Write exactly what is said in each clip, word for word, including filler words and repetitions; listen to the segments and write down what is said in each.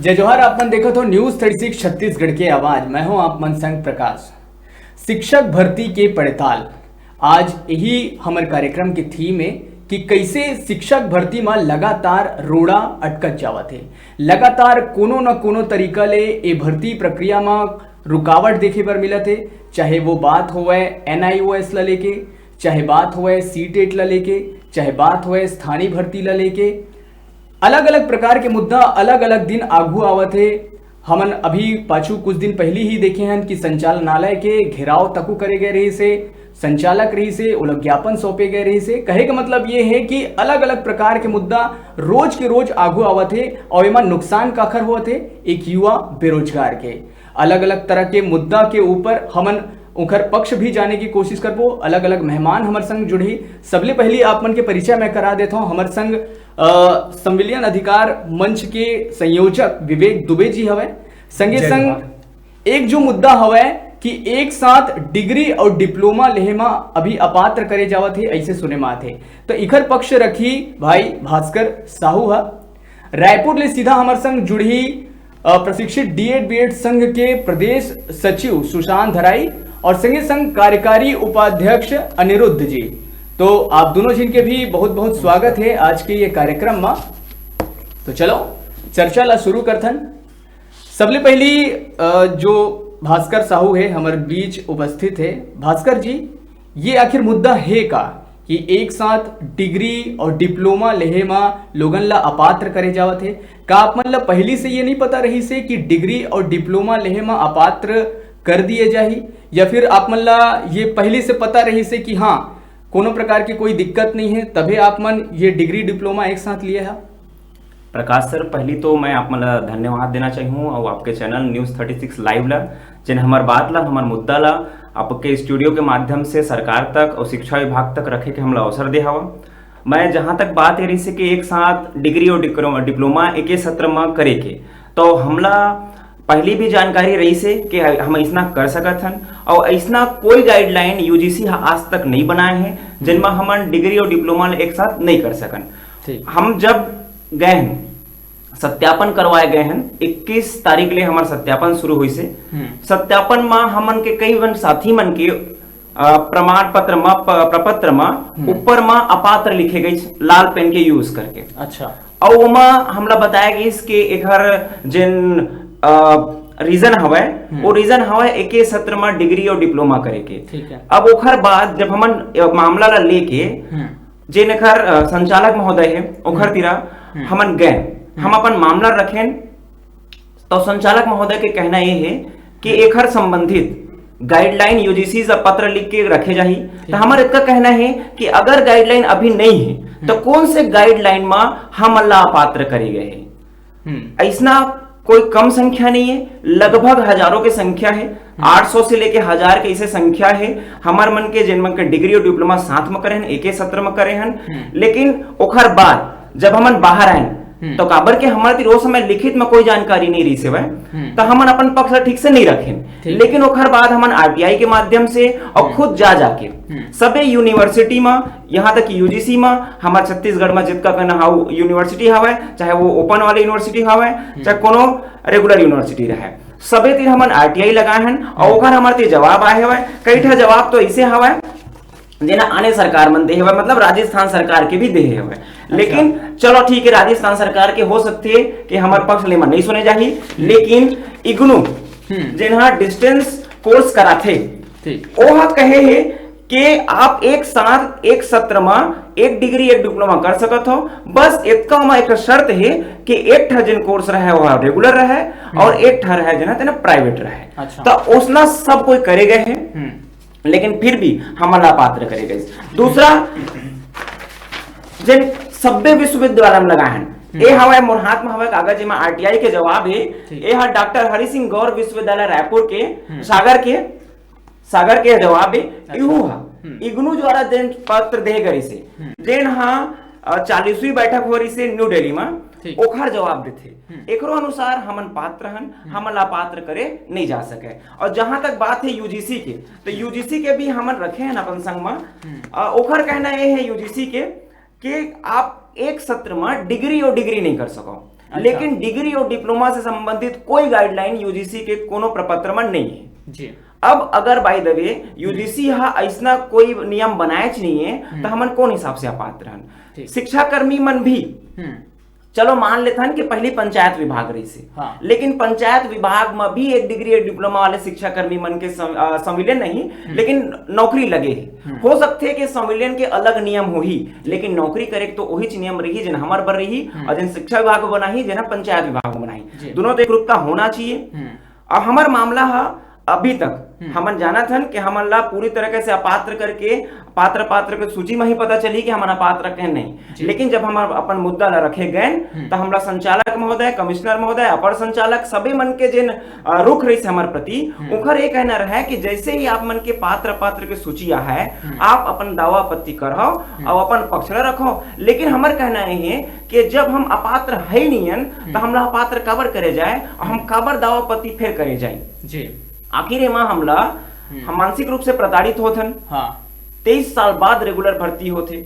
जय जोहार, आप मन देखत हो News Thirty Six छत्तीसगढ़ के आवाज। मैं हूं आप मन संग प्रकाश। शिक्षक भर्ती के पड़ताल, आज यही हमर कार्यक्रम के theme है कि कैसे शिक्षक भर्ती म लगातार रोड़ा अटकत जावत है। लगातार कोनो न कोनो तरीका ले ए भर्ती प्रक्रिया म रुकावट देखे बर मिलत है, चाहे वो बात होवय एनआईओएस ला लेके, चाहे बात होवय सीटेट ला लेके, चाहे बात होवय स्थानीय भर्ती ला लेके। अलग-अलग प्रकार के मुद्दा अलग-अलग दिन आगू आवत हे। हमन अभी पाछू कुछ दिन पहिली ही देखे हन कि संचालनालय के घेराव तको करे गए रहिस हे, संचालक रहिस हे, ओला ज्ञापन सौंपे गए रहिस हे। कहे के मतलब ये हे कि अलग-अलग प्रकार के मुद्दा रोज के रोज आगू आवत हे और एमा नुकसान काखर होवत हे? एक युवा बेरोजगार के। अलग-अलग तरह के मुद्दा के ऊपर हमन उंखर पक्ष भी जाने की कोशिश करबो। अलग-अलग मेहमान हमर संग जुड़ही। सबले पहिली आप मन के परिचय मैं करा देथौं। हमर संग, अ, संविलियन अधिकार मंच के संयोजक विवेक दुबे जी हवय। संगे जय संग जोहार। एक जो मुद्दा हवय कि एक साथ डिग्री और डिप्लोमा लेहे म अभी अपात्र करे जावत हे, अइसे सुने म आथे। तो इखर पक्ष रखी भाई भास्कर साहू ह। रायपुर ले सीधा हमर संग जुड़ही, अ, प्रशिक्षित डीएड बीएड संघ के प्रदेश सचिव सुशांत धराई और संगे संग कार्यकारी उपाध्यक्ष अनिरुद्ध जी। तो आप दोनों जिन के भी बहुत बहुत स्वागत है आज के ये कार्यक्रम में। तो चलो चर्चा ला शुरू करथन। सबले पहली, अ, जो भास्कर साहू है हमर बीच उपस्थित है, भास्कर जी, ये आखिर मुद्दा है का कि एक साथ डिग्री और डिप्लोमा लेहे मा लोगन ला अपात्र करे जावत हे? का आप मन ला पहिली से ये नहीं पता रहिस हे कि डिग्री और डिप्लोमा लेहे मा अपात्र कर दिए जाही, या फिर आप मन ला ये पहिली से पता रहिस हे कि हाँ, कोनो प्रकार की कोई दिक्कत नहीं है, तभे आप मन ये डिग्री डिप्लोमा एक साथ लिए हा? प्रकाश सर, पहली तो मैं आप मन ला धन्यवाद देना चाहूँ और आपके channel news thirty six live ला, जेन हमर बात ला, हमर मुद्दा ला आपके स्टूडियो के माध्यम से सरकार तक और शिक्षा विभाग तक रखे के हमला अवसर दे हवा। मैं जहाँ तक बात ये रही से कि एक साथ डिग्री और डिक्रो-, डिप्लोमा एके सत्र में करे के, तो हमला पहली भी जानकारी रही से कि हम ऐसना कर सकत हन और ऐसना कोई गाइडलाइन यूजीसी ह आज तक नहीं बनाए है, जिनमा हमन डिग्री और डिप्लोमा ल एक साथ नहीं कर सकन। ठीक। हम जब गए हन, सत्यापन करवाए गए हन, इक्कीस तारीख ले हमर सत्यापन शुरू होइस हे। हम्म। सत्यापन म हमन के कई मन साथी मन के, अ, प्रमाण पत्र म, प-, प्रपत्र म हम्म। ऊपर म अपात्र लिखे गइस लाल पेन के यूज़ करके। अच्छा। अउ ओमा हमला बताया गइस कि एकर जेन, अ, रीजन हवय, हम्म। वो रीजन हवय एके सत्र म डिग्री और डिप्लोमा करे के। ठीक है। अब ओखर बाद जब हमन, अ, मामला ला लेके हम्म। जेन एखर, अ, संचालक महोदय हे, ओखर हम्म। तीरा हम्म। हमन गए, हम्म। हम अपन मामला रखेन, तो संचालक महोदय के कहना ये हे कि हम्म। एखर संबंधित गाइडलाइन यूजीसी से पत्र लिख के रखे जाही। ठीक। तो हमर इतना कहना है कि अगर गाइडलाइन अभी नहीं है, तो हम्म। कौन से गाइडलाइन में हम ला पात्र करे गए हैं? हम्म। ऐसना कोई कम संख्या नहीं है, लगभग हजारों की संख्या है। हम्म। आठ सौ से लेके हजार के इसे संख्या है। हमार मन के, जिन मन के डिग्री और डिप्लोमा साथ में करे हन, एके सत्र में करे हन, हम्म। लेकिन ओखर बाद जब हमन बाहर आए, हम्म। तो काबर के हमर तीर ओ समय लिखित में कोई जानकारी नहीं रही से, हम्म। तो हमन अपन पक्ष ला ठीक से नहीं रखेन। ठीक। लेकिन ओखर बाद हमन आरटीआई के माध्यम से और हम्म। खुद जा जाके हम्म। सबे यूनिवर्सिटी में, यहाँ तक कि यूजीसी में, हमार छत्तीसगढ़ में जितका कन हाउ यूनिवर्सिटी हवय, चाहे वो ओपन वाले यूनिवर्सिटी हवय, हम्म। चाहे कोनो रेगुलर यूनिवर्सिटी रहे, सबे तीर हमन आरटीआई लगाए हन और हम्म। ओकर हमर तीर जवाब आए हवय। कई ठा जवाब तो ऐसे हवय, जेना आने सरकार मन दे हवय, मतलब राजस्थान सरकार के भी दे हवय। अच्छा। लेकिन चलो ठीक है, राजस्थान सरकार के हो सकथे कि हमर पक्ष ले मन नहीं सुने जाही, लेकिन इग्नू, हम्म। जेन हा डिस्टेंस कोर्स कराथे, ठीक। ओह कहे हे कि आप एक साथ एक सत्र म एक डिग्री, एक डिप्लोमा कर सकत हो। बस इतका म एक शर्त हे कि एक ठा जेन कोर्स रहे, वह रेगुलर रहे हम्म। और एक ठा रहे, जेन हा तेन प्राइवेट रहे। अच्छा। तो उसना सब कोई करे गए हे। हम्म। लेकिन फिर भी हमन ला पात्र करे गइस। दूसरा, जेन सब्बे विश्वविद्यालय में लगा हन, हम्म। ए हवय मोर हाथ में हवय कागज, जेमा आरटीआई के जवाब हे। ठीक। ए हा डॉक्टर हरि सिंह गौर विश्वविद्यालय रायपुर के, हम्म। सागर के, सागर के जवाब हे। अच्छा। इहू हा हम्म। इग्नू द्वारा जेन पत्र दे गए से, हम्म। जेन हा, अ, चालीसवीं बैठक हो रही से न्यू दिल्ली में, ठीक। ओखर जवाब देथे। हम्म। एकरो अनुसार हमन पात्र हन, हम्म। हमन ला पात्र करे नहीं जा सके। और जहां तक बात है यूजीसी के, तो यूजीसी के भी हमन रखे हैं अपन संग में। हम्म। अ, ओखर कहना ये है यूजीसी के कि आप एक सत्र में डिग्री और डिग्री नहीं कर सको। अच्छा। लेकिन डिग्री और डिप्लोमा से संबंधित कोई गाइडलाइन यूजीसी के कोनो प्रपत्र में नहीं है। जी। अब अगर, by the way, यूजीसी हा ऐसना कोई नियम बनाएच नहीं है, तो हमन कौन हिसाब से अपात्र हन? ठीक। शिक्षाकर्मी मन भी, हम्म। चलो मान लेथन कि पहली पंचायत विभाग रहिसे, हाँ। लेकिन पंचायत विभाग में भी एक डिग्री, एक डिप्लोमा वाले शिक्षाकर्मी मन के सं-, अ, संविलियन नहीं, हम्म। लेकिन नौकरी लगे है। हम्म। हो सकथे कि संविलियन के अलग नियम होही, लेकिन नौकरी करे के तो वही नियम रही, जेन हमर बर रही, हम्म। और जेन शिक्षा विभाग बनाही, जेन पंचायत विभाग बनाही। जी। दोनों तो एक रूप का होना चाहिए। हम्म। और हमर मामला हा अभी तक हम्म। हमन जानत हन कि हमन ला पूरी तरीके से अपात्र करके पात्र, पात्र के सूची में ही पता चली कि हमन अपात्र के नहीं। जी। लेकिन जब हम अपन मुद्दा ला रखे गए, हम्म। तो हमला संचालक महोदय, कमिश्नर महोदय, अपर संचालक, सभी मन के जेन, अ, रुख रहिस हमर प्रति, हम्म। ओकर ये कहना रहे कि जैसे ही आप मन के पात्र, पात्र के सूची आ है, हम्म। आप अपन दावा आपत्ति करहो हम्म। और अपन पक्ष ला रखो। लेकिन हमर कहना ये है कि जब हम अपात्र है नहीं हन, तो हम्म। हमला अपात्र काबर करे जाए और हम काबर दावा आपत्ति फिर करे जाए? जी। आखिर एमा हमला, हम्म। हम मानसिक रूप से प्रताड़ित होत हन। हाँ। तेईस साल बाद रेगुलर भर्ती होथे।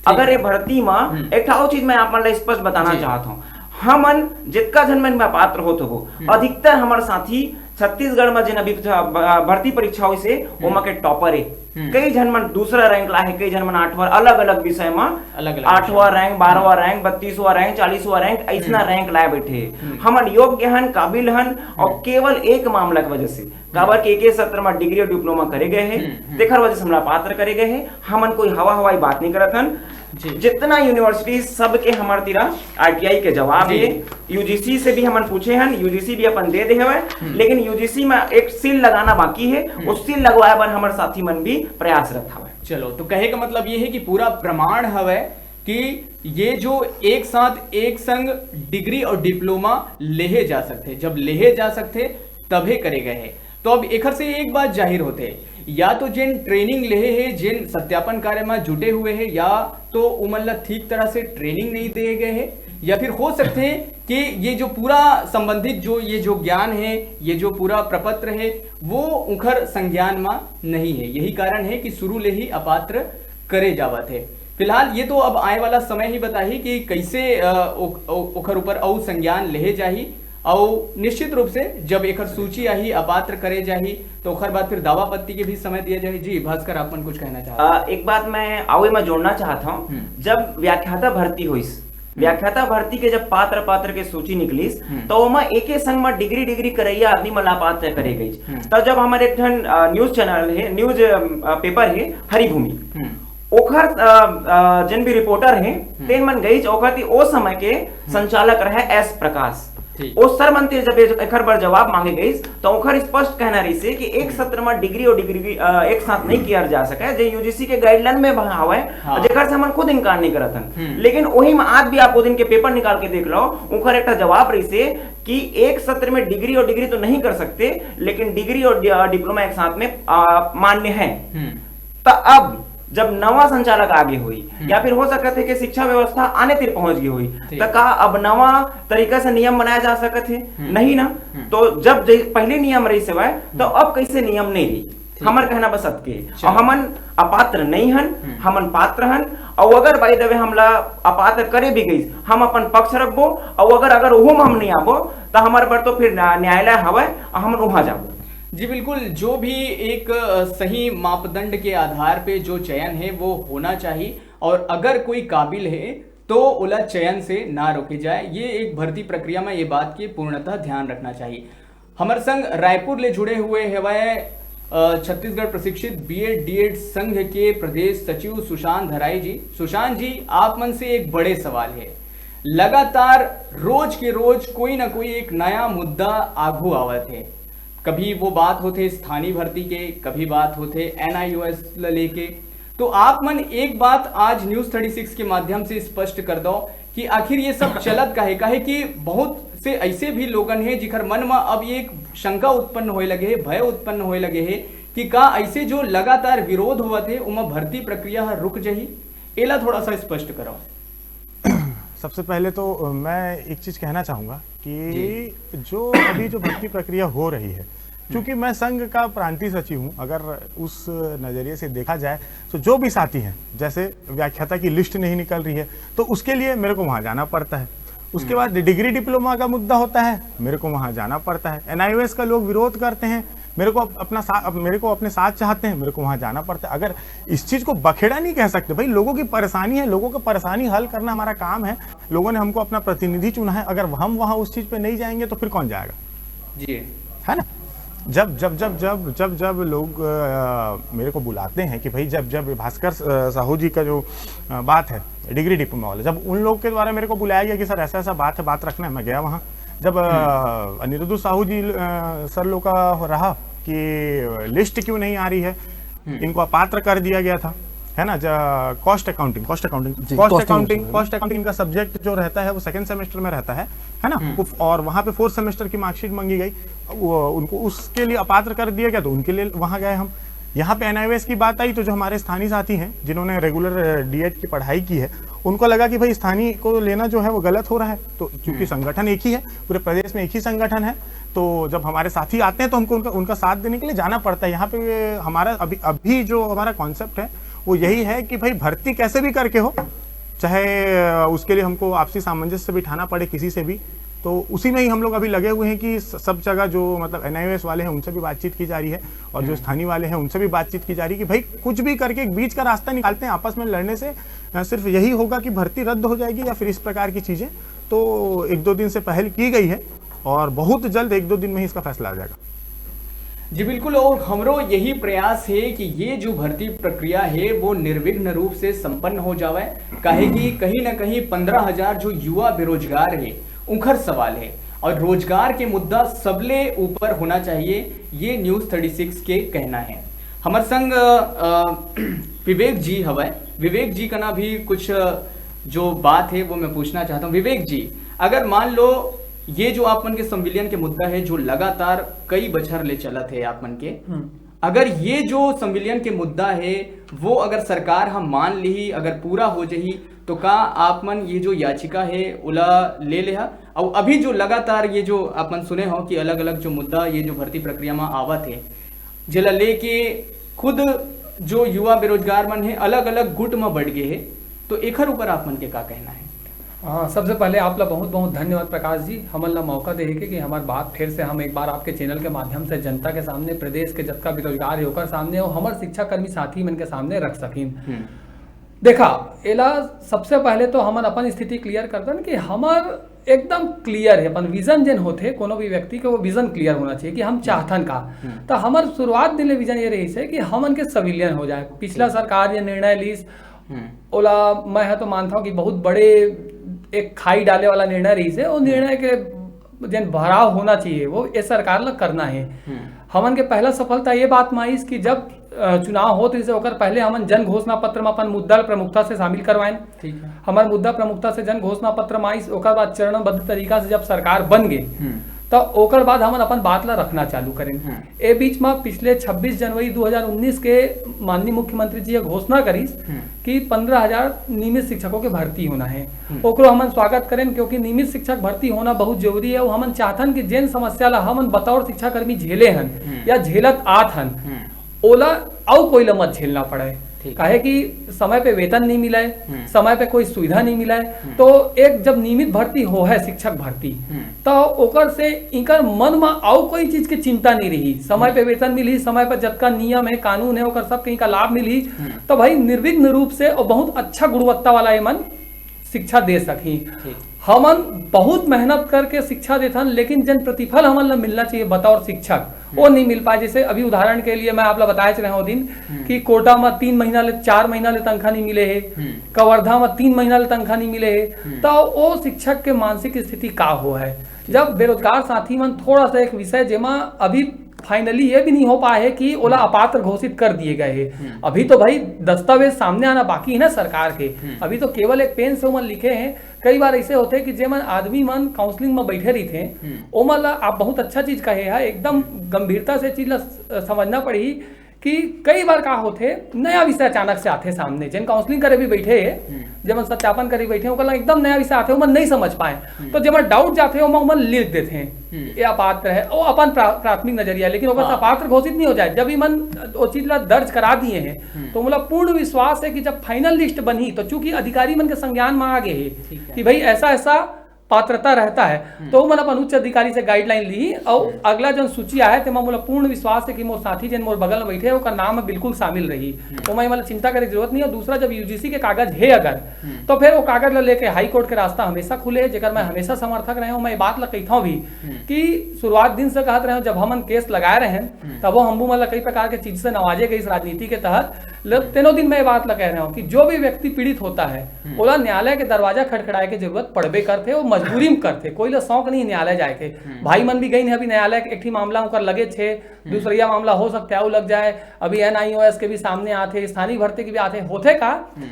अगर है। ये भर्ती म हम्म। एक ठा अउ चीज मैं आप मन ला स्पष्ट बताना जी। चाहत हूँ, हमन जितका झन मन में पात्र होत हो, हम्म। अधिकतर हमर साथी छत्तीसगढ़ में जिन अभी भ-, भर्ती परीक्षा होइस हे, हम्म। ओमा के टॉपर हे। हम्म। कई झन मन दूसरा रैंक लाए हे, कई झन मन आठवां, अलग-अलग विषय म अलग-अलग आठवां विषय। रैंक, बारहवां हम्म। रैंक, बत्तीसवां रैंक, चालीसवां रैंक, अइसना हम्म। रैंक लाए बैठे हे। हम्म। हमन योग्य हन, काबिल हन, और हम्म। केवल एक मामला के वजह से, काबर के एके सत्र म डिग्री और डिप्लोमा करे गए हे, हम्म, हम्म। तेखर वजह से हमला पात्र करे गए हे। हमन कोई हवा हवाई बात नहीं करत हन। जी। जितना यूनिवर्सिटी, सबके हमर तीरा आरटीआई के जवाब जी। हे। यूजीसी से भी हमन पूछे हन, यूजीसी भी अपन दे दे हवय, हम्म। लेकिन यूजीसी में एक सील लगाना बाकी हे, हम्म। उस सील लगवाए बर हमर साथी मन भी प्रयासरत हवय। चलो, तो कहे का मतलब ये है कि पूरा प्रमाण हवय कि ये जो एक साथ एक संग डिग्री और डिप्लोमा लेहे जा सकथे, जब लेहे जा सकथे तभे करे गए हे। तो अब एखर से एक बात जाहिर होथे, या तो जेन ट्रेनिंग लेहे हे, जेन सत्यापन कार्य में जुटे हुए हे, या तो उमन ला ठीक तरह से ट्रेनिंग नहीं दिए गए हे, या फिर हो सकथे कि ये जो पूरा संबंधित जो ये जो ज्ञान हे, ये जो पूरा प्रपत्र हे, वो उखर संज्ञान में नहीं हे। यही कारण हे कि शुरू ले ही अपात्र करे जावत हे। फिलहाल ये तो अब आए वाला समय ही बताही कि कैसे, अ, ओ-, ओ-, ओखर ऊपर अउ संज्ञान लेहे जाही, अउ निश्चित रूप से जब एखर सूची आही, अपात्र करे जाही, तो ओखर बाद फिर दावा आपत्ति के भी समय दिया जाही। जी भास्कर, आप मन कुछ कहना चाहत हव? अ, एक बात मैं अउ एमा जोड़ना चाहत हूँ, हम्म। जब व्याख्याता भर्ती होइस, हम्म। व्याख्याता भर्ती के जब पात्र, पात्र के सूची निकलिस, हम्म। तो ओमा एके संग म डिग्री, डिग्री करैया आदमी मन ला पात्र करे गइस। हम्म। तब जब हमर एक ठन, अ, न्यूज चैनल हे, न्यूज, अ, पेपर हे हरिभूमि, हम्म। ओखर, अ, अ, जेन भी रिपोर्टर हे, हम्म। तेन मन गइस, ओखर ती ओ समय के हम्म। संचालक रहे एस प्रकाश। ठीक। ओ सर मन ती जब ए-, एखर बर जवाब मांगे गइस, तो ओखर स्पष्ट कहना रहिस हे कि एक हम्म। सत्र म डिग्री और डिग्री, अ, एक साथ नहीं किया जा सके, जे यूजीसी के गाइडलाइन में हवय, हाँ। जेकर से हमन खुद इनकार नहीं करत हन। हम्म। लेकिन वही में आज भी आप वो दिन के पेपर निकाल के देख लो, ओखर एक ठा जवाब रहिस हे कि एक सत्र में डिग्री और डिग्री तो नहीं कर सकते, लेकिन डिग्री और डि-, अ, डिप्लोमा एक साथ में, अ, मान्य है। हम्म। त अब जब नवा संचालक आगे होई, हम्म। या फिर हो सकत हे कि शिक्षा व्यवस्था आने तिर पहुंच गई होई, ठीक। त का अब नवा तरीका से नियम बनाया जा सकत हे? हम्म। नहीं ना। हम्म। तो जब जे पहले नियम रहिस हवय, तो हम्म। अब कैसे नियम नहीं रही? ठीक। हमर कहना बस अतके। चलो। और हमन अपात्र नहीं हन, हम्म। हमन पात्र हन। और अगर by the way हमला अपात्र करे भी गइस, हम अपन पक्ष रखबो। और अगर, अगर ओहू में हम नहीं आबो, तो हमर बर तो फिर न्या-, न्यायालय हवय और हमन वहां जाबो। जी बिल्कुल, जो भी एक, अ, सही मापदंड के आधार पे जो चयन है वो होना चाहिए, और अगर कोई काबिल है तो ओला चयन से ना रोके जाए। ये एक भर्ती प्रक्रिया में ये बात के पूर्णतः ध्यान रखना चाहिए। हमर संग रायपुर ले जुड़े हुए हवय, अ, छत्तीसगढ़ प्रशिक्षित बीएड डीएड संघ के प्रदेश सचिव सुशांत धराई जी। सुशांत जी, आप मन से एक बड़े सवाल है, लगातार रोज के रोज कोई ना कोई एक नया मुद्दा आघू आवत है। कभी वो बात होथे स्थानीय भर्ती के, कभी बात होथे एनआईओएस ल लेके। तो आप मन एक बात आज न्यूज थर्टी सिक्स के माध्यम से स्पष्ट कर दो कि आखिर ये सब चलत काहे, काहे कि बहुत से ऐसे भी लोगन हे जिखर मन म अब ये एक शंका उत्पन्न होए लगे हे, भय उत्पन्न होए लगे हे कि का ऐसे जो लगातार विरोध होवत हे, ओमा भर्ती प्रक्रिया ह रुक जही? एला थोड़ा सा स्पष्ट कराओ। सबसे पहले तो, अ, मैं एक चीज कहना चाहूंगा कि जी। जो अभी जो भर्ती प्रक्रिया हो रही है, क्योंकि मैं संघ का प्रांतीय सचिव हूँ, अगर उस नजरिए से देखा जाए तो जो भी साथी हैं, जैसे व्याख्याता की लिस्ट नहीं निकल रही है, तो उसके लिए मेरे को वहाँ जाना पड़ता है। उसके बाद डिग्री डिप्लोमा का मुद्दा होता है, मेरे को वहां जाना पड़ता है। एनआईओएस का लोग विरोध करते हैं, मेरे को अप-, अपना सा-, अप-, मेरे को अपने साथ चाहते हैं, मेरे को वहां जाना पड़ता है। अगर इस चीज को बखेड़ा नहीं कह सकते भाई, लोगों की परेशानी है, लोगों की परेशानी हल करना हमारा काम है। लोगों ने हमको अपना प्रतिनिधि चुना है, अगर हम वहां उस चीज पे नहीं जाएंगे तो फिर कौन जाएगा? जी। है ना? जब जब जब जब जब जब लोग अ, मेरे को बुलाते हैं कि भाई, जब जब भास्कर अ, साहू जी का जो अ, बात है, डिग्री डिप्लोमा वाला, जब उन लोग के द्वारा मेरे को बुलाया गया कि सर, ऐसा ऐसा बात है, बात रखना है, मैं गया वहाँ। जब अ, अनिरुद्ध साहू जी अ, सर लोग का रहा कि लिस्ट क्यों नहीं आ रही है, इनको अपात्र कर दिया गया था, है ना? कॉस्ट अकाउंटिंग कॉस्ट अकाउंटिंग जी, कॉस्ट costing अकाउंटिंग होती है। कॉस्ट अकाउंटिंग का सब्जेक्ट जो रहता है, वो सेकंड सेमेस्टर में रहता है, है ना? वो- और वहाँ पे फोर्थ सेमेस्टर की मार्कशीट मांगी गई, वो उनको उसके लिए अपात्र कर दिया गया, तो उनके लिए वहाँ गए हम। यहाँ पे एनआईओएस की बात आई, तो जो हमारे स्थानीय साथी हैं, जिन्होंने रेगुलर डीएड की पढ़ाई की है, उनको लगा कि भाई, स्थानीय को लेना जो है, वो गलत हो रहा है। तो क्योंकि संगठन एक ही है, पूरे प्रदेश में एक ही संगठन है, तो जब हमारे साथी आते हैं, तो हमको उनका उनका साथ देने के लिए जाना पड़ता है। यहाँ पे हमारा अभी अभी जो हमारा कॉन्सेप्ट है, वो यही है कि भाई, भर्ती कैसे भी करके हो, चाहे अ, उसके लिए हमको आपसी सामंजस्य बिठाना पड़े किसी से भी, तो उसी में ही हम लोग अभी लगे हुए हैं कि स- सब जगह जो, मतलब, एनआईओएस वाले हैं, उनसे भी बातचीत की जा रही है, और जो स्थानीय वाले हैं, उनसे भी बातचीत की जा रही है कि भाई, कुछ भी करके एक बीच का रास्ता निकालते हैं। आपस में लड़ने से न सिर्फ यही होगा कि भर्ती रद्द हो जाएगी या फिर इस प्रकार की चीजें। तो एक दो दिन से पहल की गई है और बहुत जल्द, एक दो दिन में ही इसका फैसला आ जाएगा। जी बिल्कुल, और हमरो यही प्रयास है कि ये जो भर्ती प्रक्रिया है, वो निर्विघ्न रूप से संपन्न हो जावे, काहे कि कहीं ना कहीं पंद्रह हजार जो युवा बेरोजगार है, उनकर सवाल है, और रोजगार के मुद्दा सबले ऊपर होना चाहिए, ये न्यूज़ थर्टी सिक्स के कहना है। हमर संग अ, विवेक जी हवय। विवेक जी कना भी कुछ अ, जो बात है, वो मैं पूछना चाहता हूँ। विवेक जी, अगर मान लो, ये जो आप मन के संविलियन के मुद्दा है, जो लगातार कई बछर ले चलत है आप मन के, अगर ये जो संविलियन के मुद्दा है, वो अगर सरकार ह मान लिही, अगर पूरा हो जही, तो का आप मन ये जो याचिका है, ओला ले लेहा? और अभी जो लगातार ये जो आप मन सुने हो कि अलग-अलग जो मुद्दा ये जो भर्ती प्रक्रिया में आवत है, जेला लेके खुद जो युवा बेरोजगार मन है, अलग-अलग गुट में बढ़ गए है, तो एखर ऊपर आप मन के का कहना है? हाँ, सबसे पहले आप ला बहुत बहुत धन्यवाद प्रकाश जी, हमन ला मौका देहे के कि हमार बात फिर से हम एक बार आपके चैनल के माध्यम से जनता के सामने, प्रदेश के जतका बेरोजगार है ओकर सामने और हमार शिक्षाकर्मी साथी मन के सामने रख सकिन। देखा, एला सबसे पहले तो हमन अपन स्थिति क्लियर करतन कि हमर एकदम क्लियर है, अपन विजन जेन होथे कोनो भी व्यक्ति के, वो विजन क्लियर होना चाहिए कि हम चाहथन का। तो हमर शुरुआत दिन ले विजन ये रहिस है कि हमन के सिविलियन हो जाए। पिछला सरकार ये निर्णय लीस, ओला मैं ह तो मानता हूँ कि बहुत बड़े एक खाई डाले वाला निर्णय रहिस है। वो निर्णय के जेन भराव होना चाहिए, वो ये सरकार ला करना है। हमन के पहला सफलता ये बात में आइस कि जब अ, चुनाव होत रहिस, ओकर पहले हमन जन घोषणा पत्र में अपन मुद्दा ल प्रमुखता से शामिल करवाएन। ठीक है। हमार मुद्दा प्रमुखता से जन घोषणा पत्र में आइस, ओकर बाद चरणबद्ध तरीका से जब सरकार बन गई, तो ओकर बाद हमन अपन बात ला रखना चालू करेन। ए बीच में पिछले छब्बीस जनवरी दो हज़ार उन्नीस के माननीय मुख्यमंत्री जी ये घोषणा करिस कि पंद्रह हजार नियमित शिक्षकों के भर्ती होना है। ओकरो हमन स्वागत करेन, क्योंकि नियमित शिक्षक भर्ती होना बहुत जरूरी है। वो हमन चाहथन कि जेन समस्या ला हमन बतौर शिक्षाकर्मी झेले हन या झेलत आत हन, ओला अउ कोई ला मत झेलना पड़े। ठीक। काहे कि समय पे वेतन नहीं मिले, समय पे कोई सुविधा नहीं मिले, तो एक जब नियमित भर्ती हो है, शिक्षक भर्ती, तो ओकर से इनकर मन में अउ कोई चीज के चिंता नहीं रही। समय पे वेतन मिली, समय पे जतका नियम है, कानून है, ओकर सब कहीं का लाभ मिली, तो भाई निर्विघ्न रूप से और बहुत अच्छा गुणवत्ता वाला ये मन शिक्षा दे सकी। ठीक। हमन बहुत मेहनत करके शिक्षा देथन, लेकिन जन प्रतिफल हमन ला मिलना चाहिए बतौर शिक्षक, वो नहीं मिल पाए। जैसे अभी उदाहरण के लिए मैं आप ला बताए रहे हूँ दिन कि कोटा में तीन महीना ले, चार महीना ले तनखा नहीं मिले है, कवर्धा में तीन महीना ले तनखा नहीं मिले है, तो वो शिक्षक के मानसिक स्थिति का हो है? जब बेरोजगार साथी मन, थोड़ा सा एक विषय जेमा अभी फाइनली ये भी नहीं हो पाए है कि ओला अपात्र घोषित कर दिए गए है। अभी तो भाई दस्तावेज सामने आना बाकी है ना सरकार के। अभी तो केवल एक पेन से ओमन लिखे हैं। कई बार ऐसे होते हैं कि जेमन आदमी मन काउंसलिंग में बैठे रहिथे, ओमन ला आप बहुत अच्छा चीज कहे है, एकदम गंभीरता से चीज ला स-, समझना पड़ी कि कई बार का होथे, नया विषय अचानक से आथे सामने, जेन काउंसलिंग करे भी बैठे हे, जेमन सत्यापन करे बैठे, ओकर ला एकदम नया विषय आथे, ओमन नहीं समझ पाए, तो जेमन डाउट जाथे, ओमा ओमन लिख देथे, ये अपात्र है, वो अपन प्रा-, प्राथमिक नजरिया, लेकिन ओकर से हाँ। अपात्र घोषित नहीं हो जाए। जब इमन वो चीज ला दर्ज करा दिए हैं, तो मोला पूर्ण विश्वास है कि जब फाइनल लिस्ट बनही, तो चूंकि अधिकारी मन के संज्ञान में आ गए हे ठीक है। कि भाई ऐसा ऐसा पात्रता रहता है, हम्म। तो मन अपन उच्च अधिकारी से गाइडलाइन ली और हम्म। अगला जन सूची आए, तेमा मोला पूर्ण विश्वास है कि मोर साथी, जन मोर बगल में बैठे, ओकर नाम में बिल्कुल शामिल रही। हम्म। तो मैं, मतलब, चिंता करे की जरूरत नहीं है। और दूसरा, जब यूजीसी के कागज है अगर, हम्म। तो फिर वो कागज ला लेके हाई कोर्ट के रास्ता हमेशा खुले है, जेकर मैं हम्म। हमेशा समर्थक रहे हूँ। मैं ये बात ला कहता हूँ भी हम्म। कि शुरुआत दिन से कहत रहे हूँ, जब हमन केस लगाए रहे हैं, हम्म। तब वो हमू मन ला कई प्रकार के चीज से नवाजे गए इस राजनीति के तहत। ल-, हम्म। तेनो दिन मैं ये बात ला कह रहे हूँ कि जो भी व्यक्ति पीड़ित होता है, हम्म। ओला न्यायालय के दरवाजा खटखटाए के जरूरत पड़बे करथे, वो मजबूरी में करथे, कोई ला शौक नहीं न्यायालय जाए के। हम्म। भाई मन भी गई नहीं, अभी न्यायालय के एक ठी मामला ओकर लगे छे, हम्म। दूसरिया मामला हो सकता है वो लग जाए, अभी एनआईओएस के भी सामने आथे, स्थानीय भर्ती के भी आथे, होथे का? हम्म।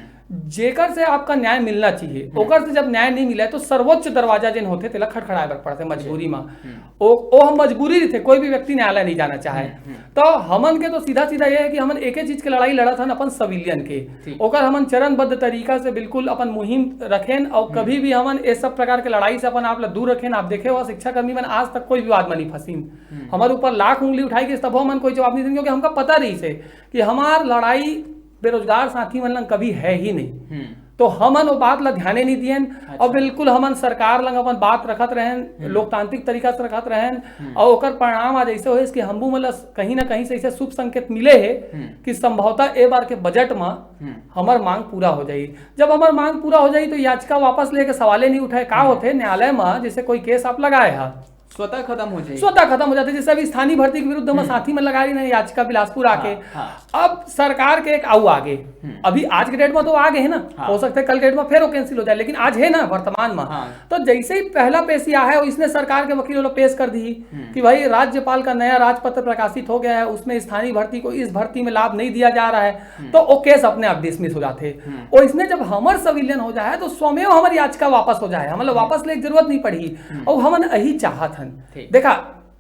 जेकर से आपका न्याय मिलना चाहिए, हम्म। ओकर से जब न्याय नहीं मिले तो सर्वोच्च दरवाजा जेन होथे तेला खटखटाए बर पड़थे मजबूरी जी। मा। हम्म। ओ, ओ हम मजबूरी रहिथे, कोई भी व्यक्ति न्यायालय नहीं जाना चाहे। हम्म, हम्म। तो हमन के तो सीधा सीधा ये है कि हमन एके चीज के लड़ाई लड़त हन अपन सिविलियन के। ठीक। ओकर हमन चरणबद्ध तरीका से बिल्कुल अपन मुहिम रखेन और हम्म। कभी भी हमन ये सब प्रकार के लड़ाई से अपन आप ला दूर रखेन। आप देखे हो शिक्षा कर्मी मन आज तक कोई विवाद में नहीं फंसीन। हम्म। हमारे ऊपर लाख उंगली उठाई गई तब हमन कोई जवाब नहीं देन, क्योंकि हमका पता रहिसे कि हमार लड़ाई बेरोजगार साथी मन लंग कभी है ही नहीं। हम्म। तो हमन वो बात ला ध्याने नहीं दियन। अच्छा। और बिल्कुल हमन सरकार लंग अपन बात रखत रहन, हम्म। लोकतांत्रिक तरीका से रखत रहन। हम्म। और ओकर परिणाम आज ऐसे होइस कि हमू मन ला कहीं ना कहीं से ऐसे शुभ संकेत मिले हे हम्म। कि संभवतः ए बार के बजट में हम्म। हमर मांग पूरा हो जाई। जब हमर मांग पूरा हो जाई तो याचिका वापस लेके सवाले नहीं उठाए, का हम्म। होथे न्यायालय में, जैसे कोई केस आप लगाए हा, स्वतः खत्म हो जाए। स्वतः खत्म हो जाथे। जैसे अभी स्थानीय भर्ती के विरुद्ध में हम्म। साथी मन लगा रही ना याचिका बिलासपुर आके। हाँ, हाँ। अब सरकार के एक आऊ आगे, हम्म। अभी आज के डेट में तो आगे है ना, हाँ। हो सकता है कल के डेट में फिर वो कैंसिल हो जाए, लेकिन आज है ना वर्तमान में। हाँ। तो जैसे ही पहला पेशी आया है, इसने सरकार के वकील वाला पेश कर दी हम्म। कि भाई राज्यपाल का नया राजपत्र प्रकाशित हो गया है, उसमें स्थानीय भर्ती को इस भर्ती में लाभ नहीं दिया जा रहा है, हम्म। तो वो केस अपने आप डिसमिस हो जाथे। हम्म। और इसने जब हमर सिविलियन हो जाए तो स्वमेव हमर याचिका वापस हो जाए, मतलब हम्म। वापस ले के जरूरत नहीं पड़ी। हम्म। और हमन यही चाहत हन। ठीक। देखा,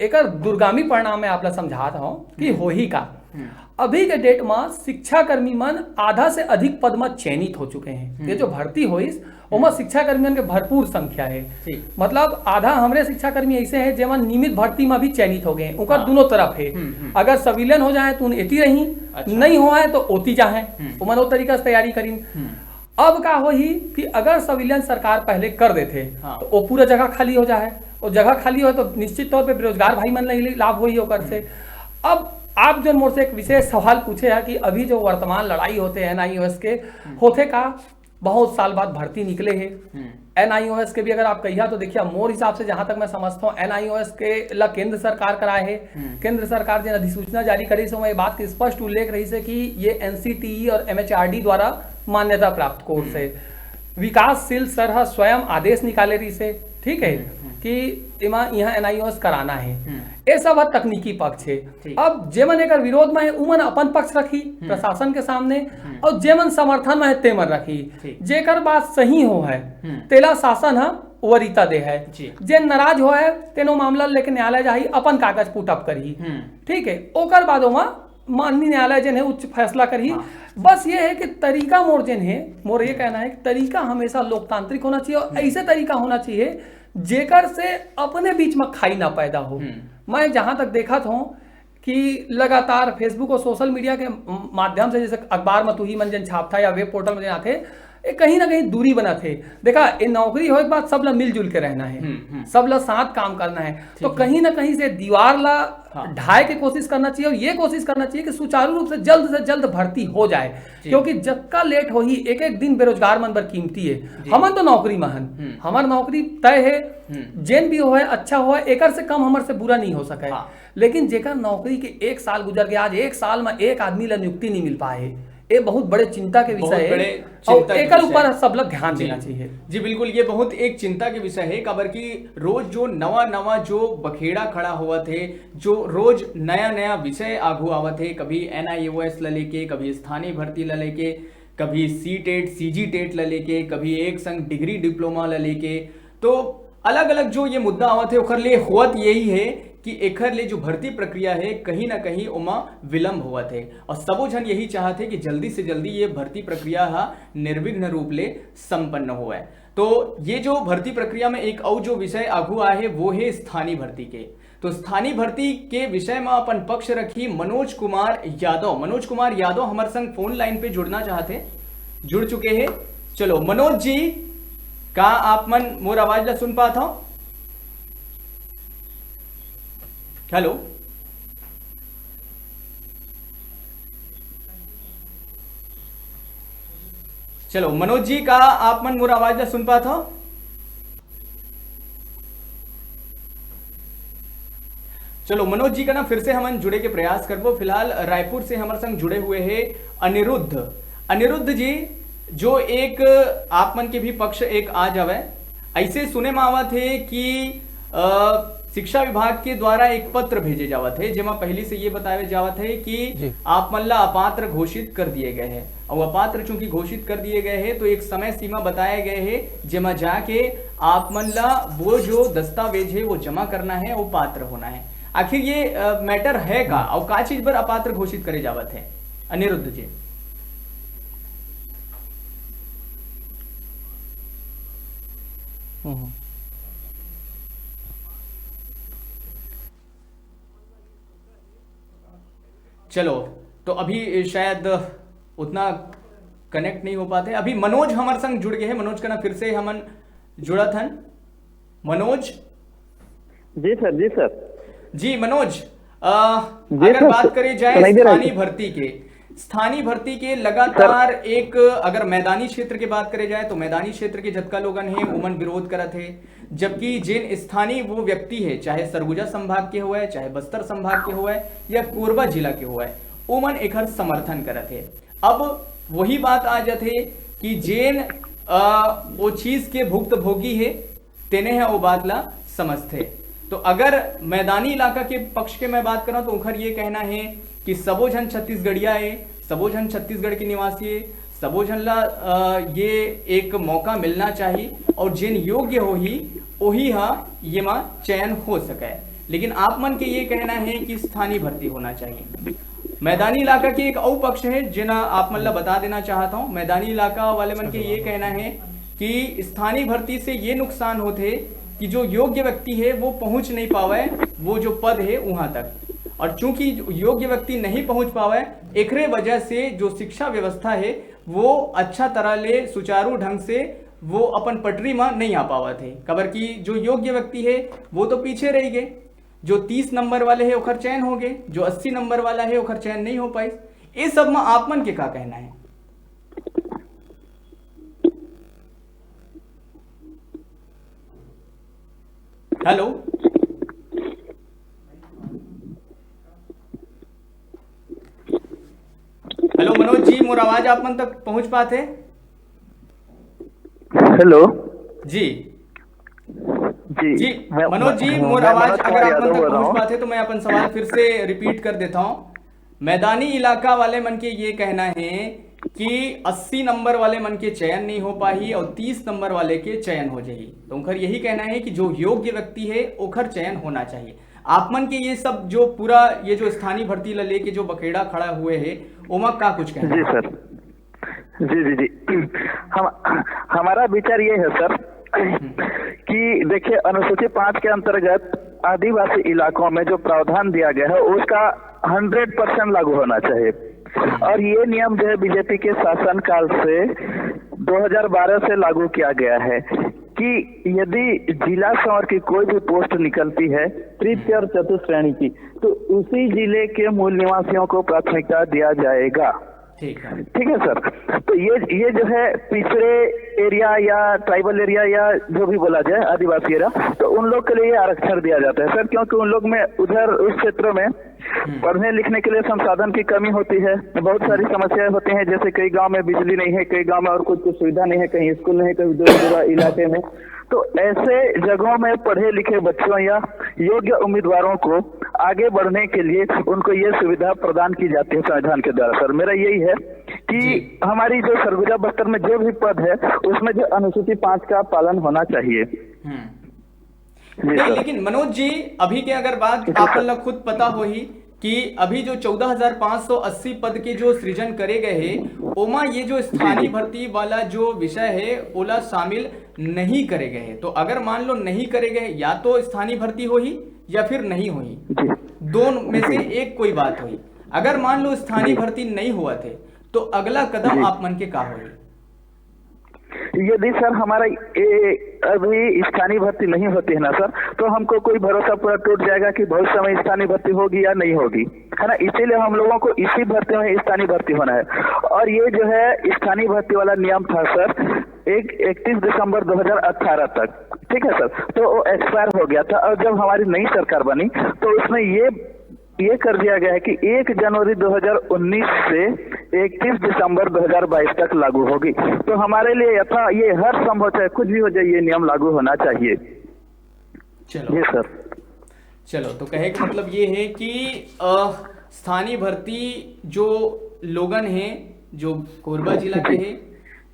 एकर दूरगामी परिणाम मैं आप ला समझात हूँ कि हम्म। होही का। हम्म। अभी के डेट में शिक्षा कर्मी मन आधा से अधिक पद में चयनित हो चुके हैं। हम्म। ये जो भर्ती होइस, ओमा हम्म। शिक्षा कर्मियन के भरपूर संख्या है। ठीक। मतलब आधा हमरे शिक्षा कर्मी ऐसे हैं जेमन नियमित भर्ती में भी चयनित हो गए हैं, ओकर हाँ। दोनों तरफ है। हम्म, हम्म। अगर सिविलियन हो जाए तो उन एती रही, अच्छा। नहीं हो है तो ओती जाए, हम्म। ओमन ओ तरीका से तैयारी करीन। हम्म। अब का होही कि अगर सिविलियन सरकार पहले कर देथे, हाँ। तो वो पूरा जगह खाली हो जाए, और जगह खाली हो तो निश्चित तौर पे बेरोजगार भाई मन ला ही लाभ होही ओकर से। हम्म। अब आप जो मोर से एक विशेष सवाल पूछे है कि अभी जो वर्तमान लड़ाई होते हैं एनआईओएस के, हम्म। होथे का, बहुत साल बाद भर्ती निकले हे। हम्म। एनआईओएस के भी अगर आप कहिया तो देखिए, मोर हिसाब से जहां तक मैं समझता हूँ, एनआईओएस के ला केंद्र सरकार कराए हे। हम्म। केंद्र सरकार जेन अधिसूचना जारी करिस हे, ओमा ये बात के स्पष्ट उल्लेख रहिस हे कि ये एनसीटीई और एमएचआरडी द्वारा मान्यता प्राप्त कोर्स हम्म। हे। विकासशील सर ह स्वयं आदेश निकाले रहिस हे, ठीक है, हम्म, हम्म। कि एमा यहाँ एनआईओएस कराना है। हम्म। ये सब ह तकनीकी पक्ष है। ठीक। अब जेमन एकर विरोध में है, उमन अपन पक्ष रखी हम्म। प्रशासन के सामने, हम्म। और जेमन समर्थन में है, तेमन रखी। ठीक। जेकर बात सही हो है, हम्म। तेला शासन ह वरीयता दे है। जी। जे नाराज हो है, तेनो मामला लेके न्यायालय जाही, अपन कागज पुट अप करही। हम्म। ठीक है, ओकर बाद ओमा माननीय न्यायालय जेन है उच्च फैसला करही। हाँ। बस ये है कि तरीका मोर जेन है, मोर ये कहना है कि तरीका हमेशा लोकतांत्रिक होना चाहिए और हम्म। ऐसे तरीका होना चाहिए जेकर से अपने बीच में खाई ना पैदा हो। हम्म। मैं जहां तक देखत हूँ कि लगातार Facebook और सोशल मीडिया के म-, माध्यम से, जैसे अखबार में तुही मन जेन छापथा या वेब पोर्टल में जेन आथे, ये कहीं ना कहीं दूरी बनाथे। देखा, ये नौकरी होए के बाद सब ला मिलजुल के रहना है, हम्म, हम्म। सब ला साथ काम करना है। ठीक तो है। कहीं ना कहीं से दीवार ला हाँ। ढाए के कोशिश करना चाहिए और ये कोशिश करना चाहिए कि सुचारू रूप से जल्द से जल्द भर्ती हो जाए, जी। क्योंकि जतका लेट होही, एक एक दिन बेरोजगार मन बर कीमती है। जी। हमन तो नौकरी में हन, हम्म। हमर नौकरी तय है, हम्म। जेन भी होए अच्छा होए, एकर से कम हमर से बुरा नहीं हो सके। हाँ। लेकिन जेकर नौकरी के एक साल गुजर गया, आज एक साल में एक आदमी ला नियुक्ति नहीं मिल पाए, ये बहुत बड़े चिंता के बहुत विषय है। बड़े और चिंता के एकर विषय ऊपर है। सब ला ध्यान जी। देना चाहिए। जी बिल्कुल, ये बहुत एक चिंता के विषय है, काबर कि रोज जो नवा नवा जो बखेड़ा खड़ा होवत है, जो रोज नया नया विषय आगू आवत है, कभी एनआईओएस ला लेके, कभी स्थानीय भर्ती ला लेके, कभी सी टेट सीजी टेट ला लेके, कभी एक संग डिग्री डिप्लोमा ला लेके, तो अलग-अलग जो ये मुद्दा आवत हे, ओखर ले होवत यही हे कि एखर ले जो भर्ती प्रक्रिया हे, कहीं ना कहीं ओमा विलंब होवत हे। और सबो झन यही चाहत हे कि जल्दी से जल्दी ये भर्ती प्रक्रिया हा निर्विघ्न रूप ले संपन्न होवय। तो ये जो भर्ती प्रक्रिया में एक अउ जो विषय आगू आए हे, वो हे स्थानीय भर्ती के। तो स्थानीय भर्ती के विषय में अपन पक्ष रखी मनोज कुमार यादव। मनोज कुमार यादव हमर संग फोन लाइन पे जुड़ना चाहत हे, जुड़ चुके हे। चलो मनोज जी, का आप मन मोर आवाज ला सुन पात हव? हेलो। चलो मनोज जी, का आप मन मोर आवाज ला सुन पात हव? चलो मनोज जी का ना फिर से हमन जुड़े के प्रयास करबो। फिलहाल रायपुर से हमर संग जुड़े हुए हे अनिरुद्ध। अनिरुद्ध जी, जो एक आप मन के भी पक्ष एक आ जावय, ऐसे सुने में आवत हे कि अ, शिक्षा विभाग के द्वारा एक पत्र भेजे जावत हे, जेमा पहली से ये बतावे जावत हे कि जी। आप मन ला अपात्र घोषित कर दिए गए हे, और अपात्र चूंकि घोषित कर दिए गए हे तो एक समय सीमा बताए गए हे, जेमा जाके आप मन ला वो जो दस्तावेज हे वो जमा करना हे, वो पात्र होना हे। आखिर ये अ, मैटर है का, और का चीज पर अपात्र घोषित करे जावत हे अनिरुद्ध जी? हम्म। चलो, तो अभी शायद उतना कनेक्ट नहीं हो पाते। अभी मनोज हमर संग जुड़ गए हैं। मनोज का ना फिर से हमन जुड़त हन। मनोज। जी सर, जी सर। जी मनोज, अ, जी अगर सर, बात करे जाए सुनाई दे रहा है स्थानीय सर। भर्ती के, स्थानीय भर्ती के लगातार सर। एक, अगर मैदानी क्षेत्र की बात करे जाए तो मैदानी क्षेत्र के जतका लोगन हे उमन विरोध करत हे, जबकि जेन स्थानीय वो व्यक्ति हे, चाहे सरगुजा संभाग के होवय, चाहे बस्तर संभाग के होवय या कोरबा जिला के होवय, उमन एखर समर्थन करत हे। अब वही बात आ जाथे कि जेन अ, वो चीज के भुक्तभोगी हे, तेने ह वो बात ला समझथे। तो अगर मैदानी इलाका के पक्ष के मैं बात करंव तो उनकर ये कहना हे कि सबो झन छत्तीसगढ़िया हे, सबो झन छत्तीसगढ़ के निवासी हे, सबो झन ला अ, ये एक मौका मिलना चाहिए और जेन योग्य होही ओही ह येमा चयन हो सके। लेकिन आप मन के ये कहना हे कि स्थानीय भर्ती होना चाहिए। मैदानी इलाका के एक अउ पक्ष हे जेना आप मन ला बता देना चाहत हूँ। मैदानी इलाका वाले मन के ये कहना हे कि स्थानीय भर्ती से ये नुकसान होथे कि जो योग्य व्यक्ति हे वो पहुंच नहीं पावे वो जो पद हे वहां तक, और चूंकि योग्य व्यक्ति नहीं पहुंच पावे, एकरे वजह से जो शिक्षा व्यवस्था हे वो अच्छा तरह ले सुचारू ढंग से वो अपन पटरी म नहीं आ पावत हे, काबर कि जो योग्य व्यक्ति हे वो तो पीछे रह गए। जो तीस नंबर वाले हे ओखर चयन हो गए, जो अस्सी नंबर वाला हे ओखर चयन नहीं हो पाइस। ये सब म आप मन के का कहना हे? हेलो, हेलो मनोज जी, मोर आवाज आप मन तक पहुंच पात हे? हेलो। जी। जी, जी, मैं, मनोज जी, मैं, मोर मैं आवाज मनोज अगर कुमार आप मन यादव तक बोल रहा पहुंच हूँ। पात हे तो मैं अपन सवाल फिर से रिपीट कर देता हूँ। मैदानी इलाका वाले मन के ये कहना हे कि अस्सी नंबर वाले मन के चयन नहीं हो पाही और तीस नंबर वाले के चयन हो जाही। तो उनकर यही कहना हे कि जो योग्य व्यक्ति हे ओखर चयन होना चाहिए। आप मन के ये सब जो पूरा ये जो स्थानीय भर्ती ला लेके जो बखेड़ा खड़ा हुए हे, ओमा का कुछ कहना जी हे? सर। जी, जी, जी। हम, हमारा विचार ये है सर हम्म। कि देखिए, अनुसूची पाँच के अंतर्गत आदिवासी इलाकों में जो प्रावधान दिया गया है, उसका हंड्रेड परसेंट लागू होना चाहिए। हम्म। और ये नियम जो है बीजेपी के शासनकाल से दो हज़ार बारह से लागू किया गया है कि यदि जिला स्वर की कोई भी पोस्ट निकलती है तृतीय और चतुर्थ श्रेणी की, तो उसी जिले के मूल निवासियों को प्राथमिकता दिया जाएगा। ठीक है। ठीक है सर, तो ये ये जो है पिछड़े एरिया या ट्राइबल एरिया या जो भी बोला जाए आदिवासी एरिया, तो उन लोग के लिए ये आरक्षण दिया जाता है सर, क्योंकि उन लोग में उधर उस क्षेत्र में हम्म। पढ़ने लिखने के लिए संसाधन की कमी होती है, बहुत सारी हम्म। समस्याएं होती हैं, जैसे कई गांव में बिजली नहीं है, कई गांव में और कुछ कुछ सुविधा नहीं है, कहीं स्कूल नहीं, कहीं दूर दूर इलाके में। तो ऐसे जगहों में पढ़े लिखे बच्चों या योग्य उम्मीदवारों को आगे बढ़ने के लिए उनको ये सुविधा प्रदान की जाती है संविधान के द्वारा। सर, मेरा यही है कि जी। हमारी जो सरगुजा बस्तर में जो भी पद है, उसमें जो अनुसूची पाँच का पालन होना चाहिए। हम्म। जी नहीं, सर। लेकिन मनोज जी, अभी के अगर बात जी सर। आप मन ला खुद पता होही कि अभी जो चौदह हजार पाँच सौ अस्सी पद के जो सृजन करे गए हे, ओमा ये जो जी, स्थानीय जी। भर्ती वाला जो विषय हे, ओला शामिल नहीं करे गए हे। तो अगर मान लो नहीं करे गए, या तो स्थानीय भर्ती होही या फिर नहीं होही, जी। दोनों में से जी। एक कोई बात होही। अगर मान लो स्थानीय जी। भर्ती नहीं होवत हे, तो अगला कदम जी। आप मन के का होही? यदि सर हमारा ये अभी स्थानीय भर्ती नहीं होती है ना सर, तो हमको कोई भरोसा पूरा टूट जाएगा कि भविष्य में स्थानीय भर्ती होगी या नहीं होगी, है ना। इसीलिए हम लोगों को इसी भर्ती में स्थानीय भर्ती होना है। और ये जो है स्थानीय भर्ती वाला नियम था सर, एक इकतीस दिसंबर दो हज़ार अठारह तक, ठीक है सर, तो वो एक्सपायर हो गया था। और जब हमारी नई सरकार बनी तो उसमें ये ये कर दिया गया है कि एक जनवरी दो हज़ार उन्नीस से इकतीस दिसंबर दो हज़ार बाईस तक लागू होगी। तो हमारे लिए यथा ये हर संभव, चाहे कुछ भी हो जाए, ये नियम लागू होना चाहिए। चलो जी सर। चलो, तो कहे का मतलब ये है कि अ, स्थानीय भर्ती जो लोगन हैं, जो कोरबा जिला के हैं,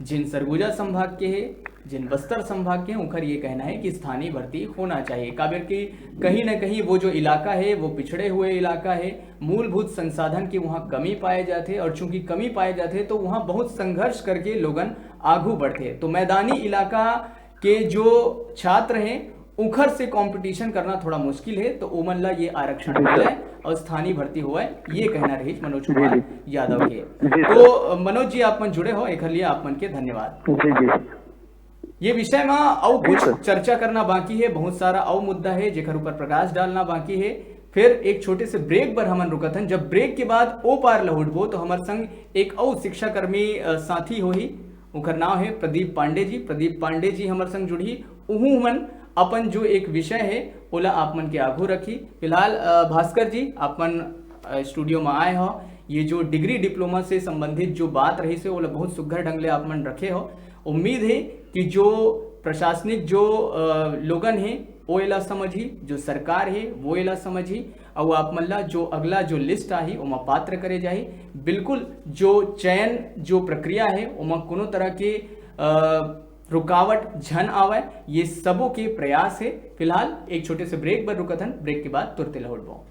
जिन सरगुजा संभाग के हैं, जिन बस्तर संभाग के हैं, उनकर ये कहना है कि स्थानीय भर्ती होना चाहिए। काबर कि कहीं ना कहीं वो जो इलाका है, वो पिछड़े हुए इलाका है, मूलभूत संसाधन की वहाँ कमी पाए जाते, और चूंकि कमी पाए जाते, तो वहाँ बहुत संघर्ष करके लोगन आगू बढ़ते। तो मैदानी इलाका के जो छात्र हैं, उखर से कंपटीशन करना थोड़ा मुश्किल है, तो ओमन ला ये आरक्षण मिले और स्थानीय भर्ती होए, ये कहना रही मनोज कुमार यादव के। जी, तो मनोज जी, आप मन जुड़े हो, एकर लिए आप मन के धन्यवाद। जी जी। ये विषय में अउ कुछ सर। चर्चा करना बाकी है, बहुत सारा अउ मुद्दा है जेकर ऊपर प्रकाश डालना बाकी है। फिर एक छोटे से ब्रेक पर हमन रुकत हन। जब ब्रेक के बाद ओ पार लहुटबो तो हमर संग एक अउ शिक्षाकर्मी अ, साथी होही, उनकर नाम है प्रदीप पांडे जी। प्रदीप पांडे जी हमर संग जुड़ही, उहू मन अपन जो एक विषय है ओला आप मन के आगू रखी। फिलहाल अ, भास्कर जी, आप मन अ, स्टूडियो में आए हो, ये जो डिग्री डिप्लोमा से संबंधित जो बात रही से ओला बहुत सुघर ढंग ले आप मन रखे हो। उम्मीद है कि जो प्रशासनिक जो अ, लोगन है, वो एला समझी, जो सरकार है वो एला समझी, और आप मन ला जो अगला जो लिस्ट आही ओमा पात्र करे जाही। बिल्कुल जो चयन जो प्रक्रिया है ओमा कोनो तरह के अ, रुकावट झन आवय, ये सबों के प्रयास है। फिलहाल एक छोटे से ब्रेक पर रुकत हन, ब्रेक के बाद तुरते लौटबो।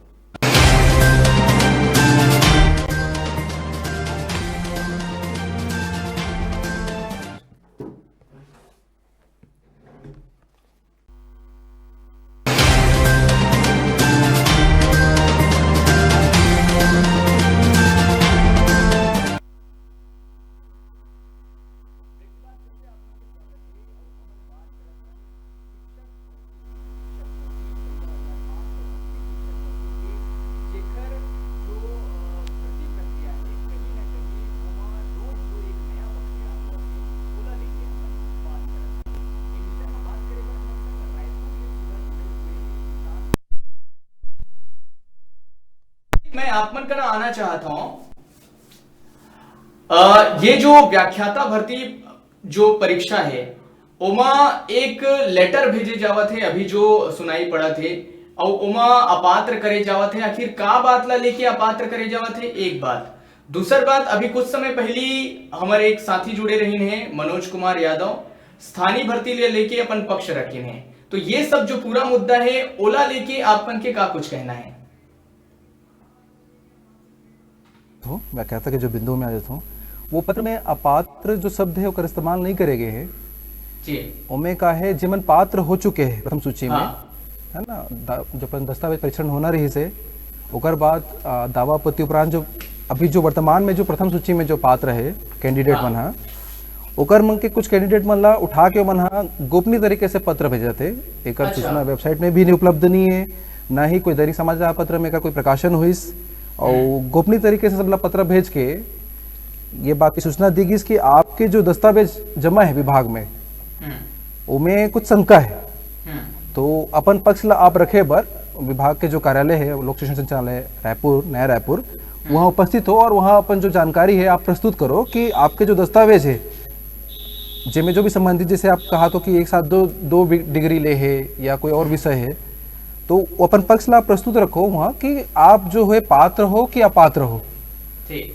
मैं आप मन करा आना चाहत हूं, अ, ये जो व्याख्याता भर्ती जो परीक्षा है, ओमा एक लेटर भेजे जावत है, अभी जो सुनाई पड़त है, और ओमा अपात्र करे जावत है। आखिर का बात ला लेके अपात्र करे जावत है, एक बात। दूसर बात, अभी कुछ समय पहली हमारे एक साथी जुड़े रहिन है, मनोज कुमार यादव, स्थानीय भर्ती ले लेके अपन पक्ष रखिन है। तो ये सब जो पूरा मुद्दा है, ओला लेके आप मन के का कुछ कहना है? हूँ, व्याख्याता के जो बिंदु में आ जाता हूँ, वो पत्र में अपात्र जो शब्द है, ओकर इस्तेमाल नहीं करे गए है। जी। ओमे का है, जेमन पात्र हो चुके हैं प्रथम सूची में, हाँ। है ना, दा-, जो अपन दस्तावेज परीक्षण होना रही से, ओकर बाद, आ, दावा आपत्ति उपरांत जो अभी जो वर्तमान में जो प्रथम सूची में जो पात्र है कैंडिडेट हाँ। मन हा, ओकर मन के कुछ कैंडिडेट मन ला उठा के मन हा गोपनीय तरीके से पत्र भेजत हे। एकर अच्छा। सूचना वेबसाइट में भी नहीं उपलब्ध नहीं है, ना ही कोई दैनिक समाचार पत्र में एकर कोई प्रकाशन होइस, और गोपनीय तरीके से सबला पत्र भेज के ये बात की सूचना दी गई कि आपके जो दस्तावेज जमा है विभाग में, हम्म, ओमे कुछ शंका है, हम्म, तो अपन पक्ष ला आप रखे बर विभाग के जो कार्यालय है लोक शिक्षण संचालय रायपुर, नया रायपुर, वहाँ उपस्थित हो और वहाँ अपन जो जानकारी है आप प्रस्तुत करो कि आपके जो दस्तावेज है, जेमे जो भी संबंधित, जैसे आप कहा तो कि एक साथ दो दो वि- डिग्री ले है या कोई और विषय है, तो वो अपन पक्ष ला आप प्रस्तुत रखो वहाँ कि आप जो है पात्र हो कि अपात्र हो। ठीक।